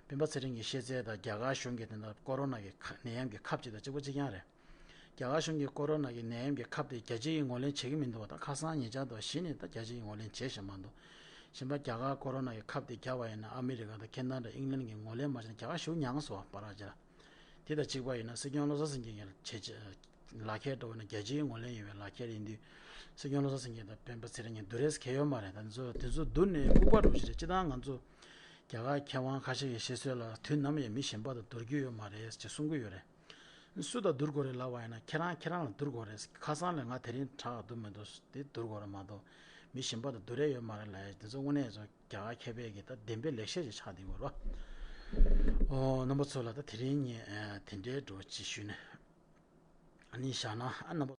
སྤེན་པ་ཚེ་རིང་གི་ཤེས་ཚད་དང་རྒྱ་གར་གཞུང་གི་དེ་འདྲ་ཀོ་རོ་ན་གི་ཁ་ནད་ཡམས་ཀྱི་ཁབ་ཅིག་དང་གཅིག་པ་གཅིག་རྐྱང་རེད། རྒྱ་གར་གཞུང་གིས་ཀོ་རོ་ན་གི་ནད་ཡམས་ཀྱི་ཁབ་དེ་རྒྱལ་སྤྱི་ཡིས་ངོས་ལེན་བྱེད་ཀྱི་མི་འདུག་བ། ད་ཁ་སང་ཉེ་ཆར་དུ་གཞི་ནས་ད་རྒྱལ་སྤྱི་ཡིས་ངོས་ལེན་བྱས་བཞག་མ་འདུག་གཞན་པ་རྒྱ་གར་ཀོ་རོ་ན་གི་ཁབ་དེ་བརྒྱབ་པ་ཡིན་ན་ཨ་མི་རི་ཀ་དང་ཁེ་ན་ཌ་ཨིང་ལན་གྱིས་ངོས་ལེན་མ་བྱས་ན་རྒྱ་གར་ཞེ་པོ་མྱངས་སོང་བ། པ་ར་ཇ་ལ། དེ་དང་གཅིག་པ་ཡིན་ན་སྲིད་སྐྱོང་བློ་བཟང་སེང་གེ་གི་བྱེད་ལག་ཁྱེར་འདྲ་བོ་ནི་རྒྱལ་སྤྱིའི་ངོས་ལེན་ཡོད་པའི་ལག་ཁྱེར་ཡིན་དུས། སྲིད་སྐྱོང་བློ་བཟང་སེང་གེ་དང་སྤེན་པ་ཚེ་རིང་གཉིས་བསྡུར་ཡས་གང་ཡང་ཡོད་མ་རེད། ད་ཚོ་དེ་ཚོ་བསྡུར་ནས་ལྐུགས་པ་འདྲ་བོ་ཞིག་རེད། སྤྱིར་བཏང་ང་ཚོ་རྒྱ་གར་མཁས་དབང་ཁ་ཤས་ཀྱི་བཤད་སྲོལ་ལ་དུས་ནམ་ཡང་མི་གཞན་པ་དང་བསྡུར་རྒྱུ་ཡོད་མ་རེད་ཅེས་གསུང་གི་ཡོད་རེད། སུ་དང་བསྡུར་དགོས་རེད་ལབ་པ་ཡིན་ན་ཁྱེད་རང་ཁྱེད་རང་ལ་བསྡུར་དགོས་རེད། ཁ་སང་ལས་ང་དེ་རིང་དྲག་འདུག་མི་འདུག་དེ་བསྡུར་དགོས་རེད་མ་གཏོགས་མི་གཞན་པ་དང་བསྡུར་ཡས་ཡོད་མ་རེད་ལབ་ཡས་དེ་ཚོ་དངོས་གནས་ཚོ་རྒྱ་གར་མཁས་པའི་གི་ད་བདེན་པའི་ལེགས་བཤད་ཅིག་ཆགས་བསྡད་ཡོད་རེད། ཨོ་རྣམ་པ་ཚོ་ལ་ད་དེ་རིང་ངས་ཨ་དེ་འདྲའི་འདྲ་བོ་ཅིག་ཞུས་ནས་ཨ་ནི་བཞག་ན་ཨ་རྣམ་པ།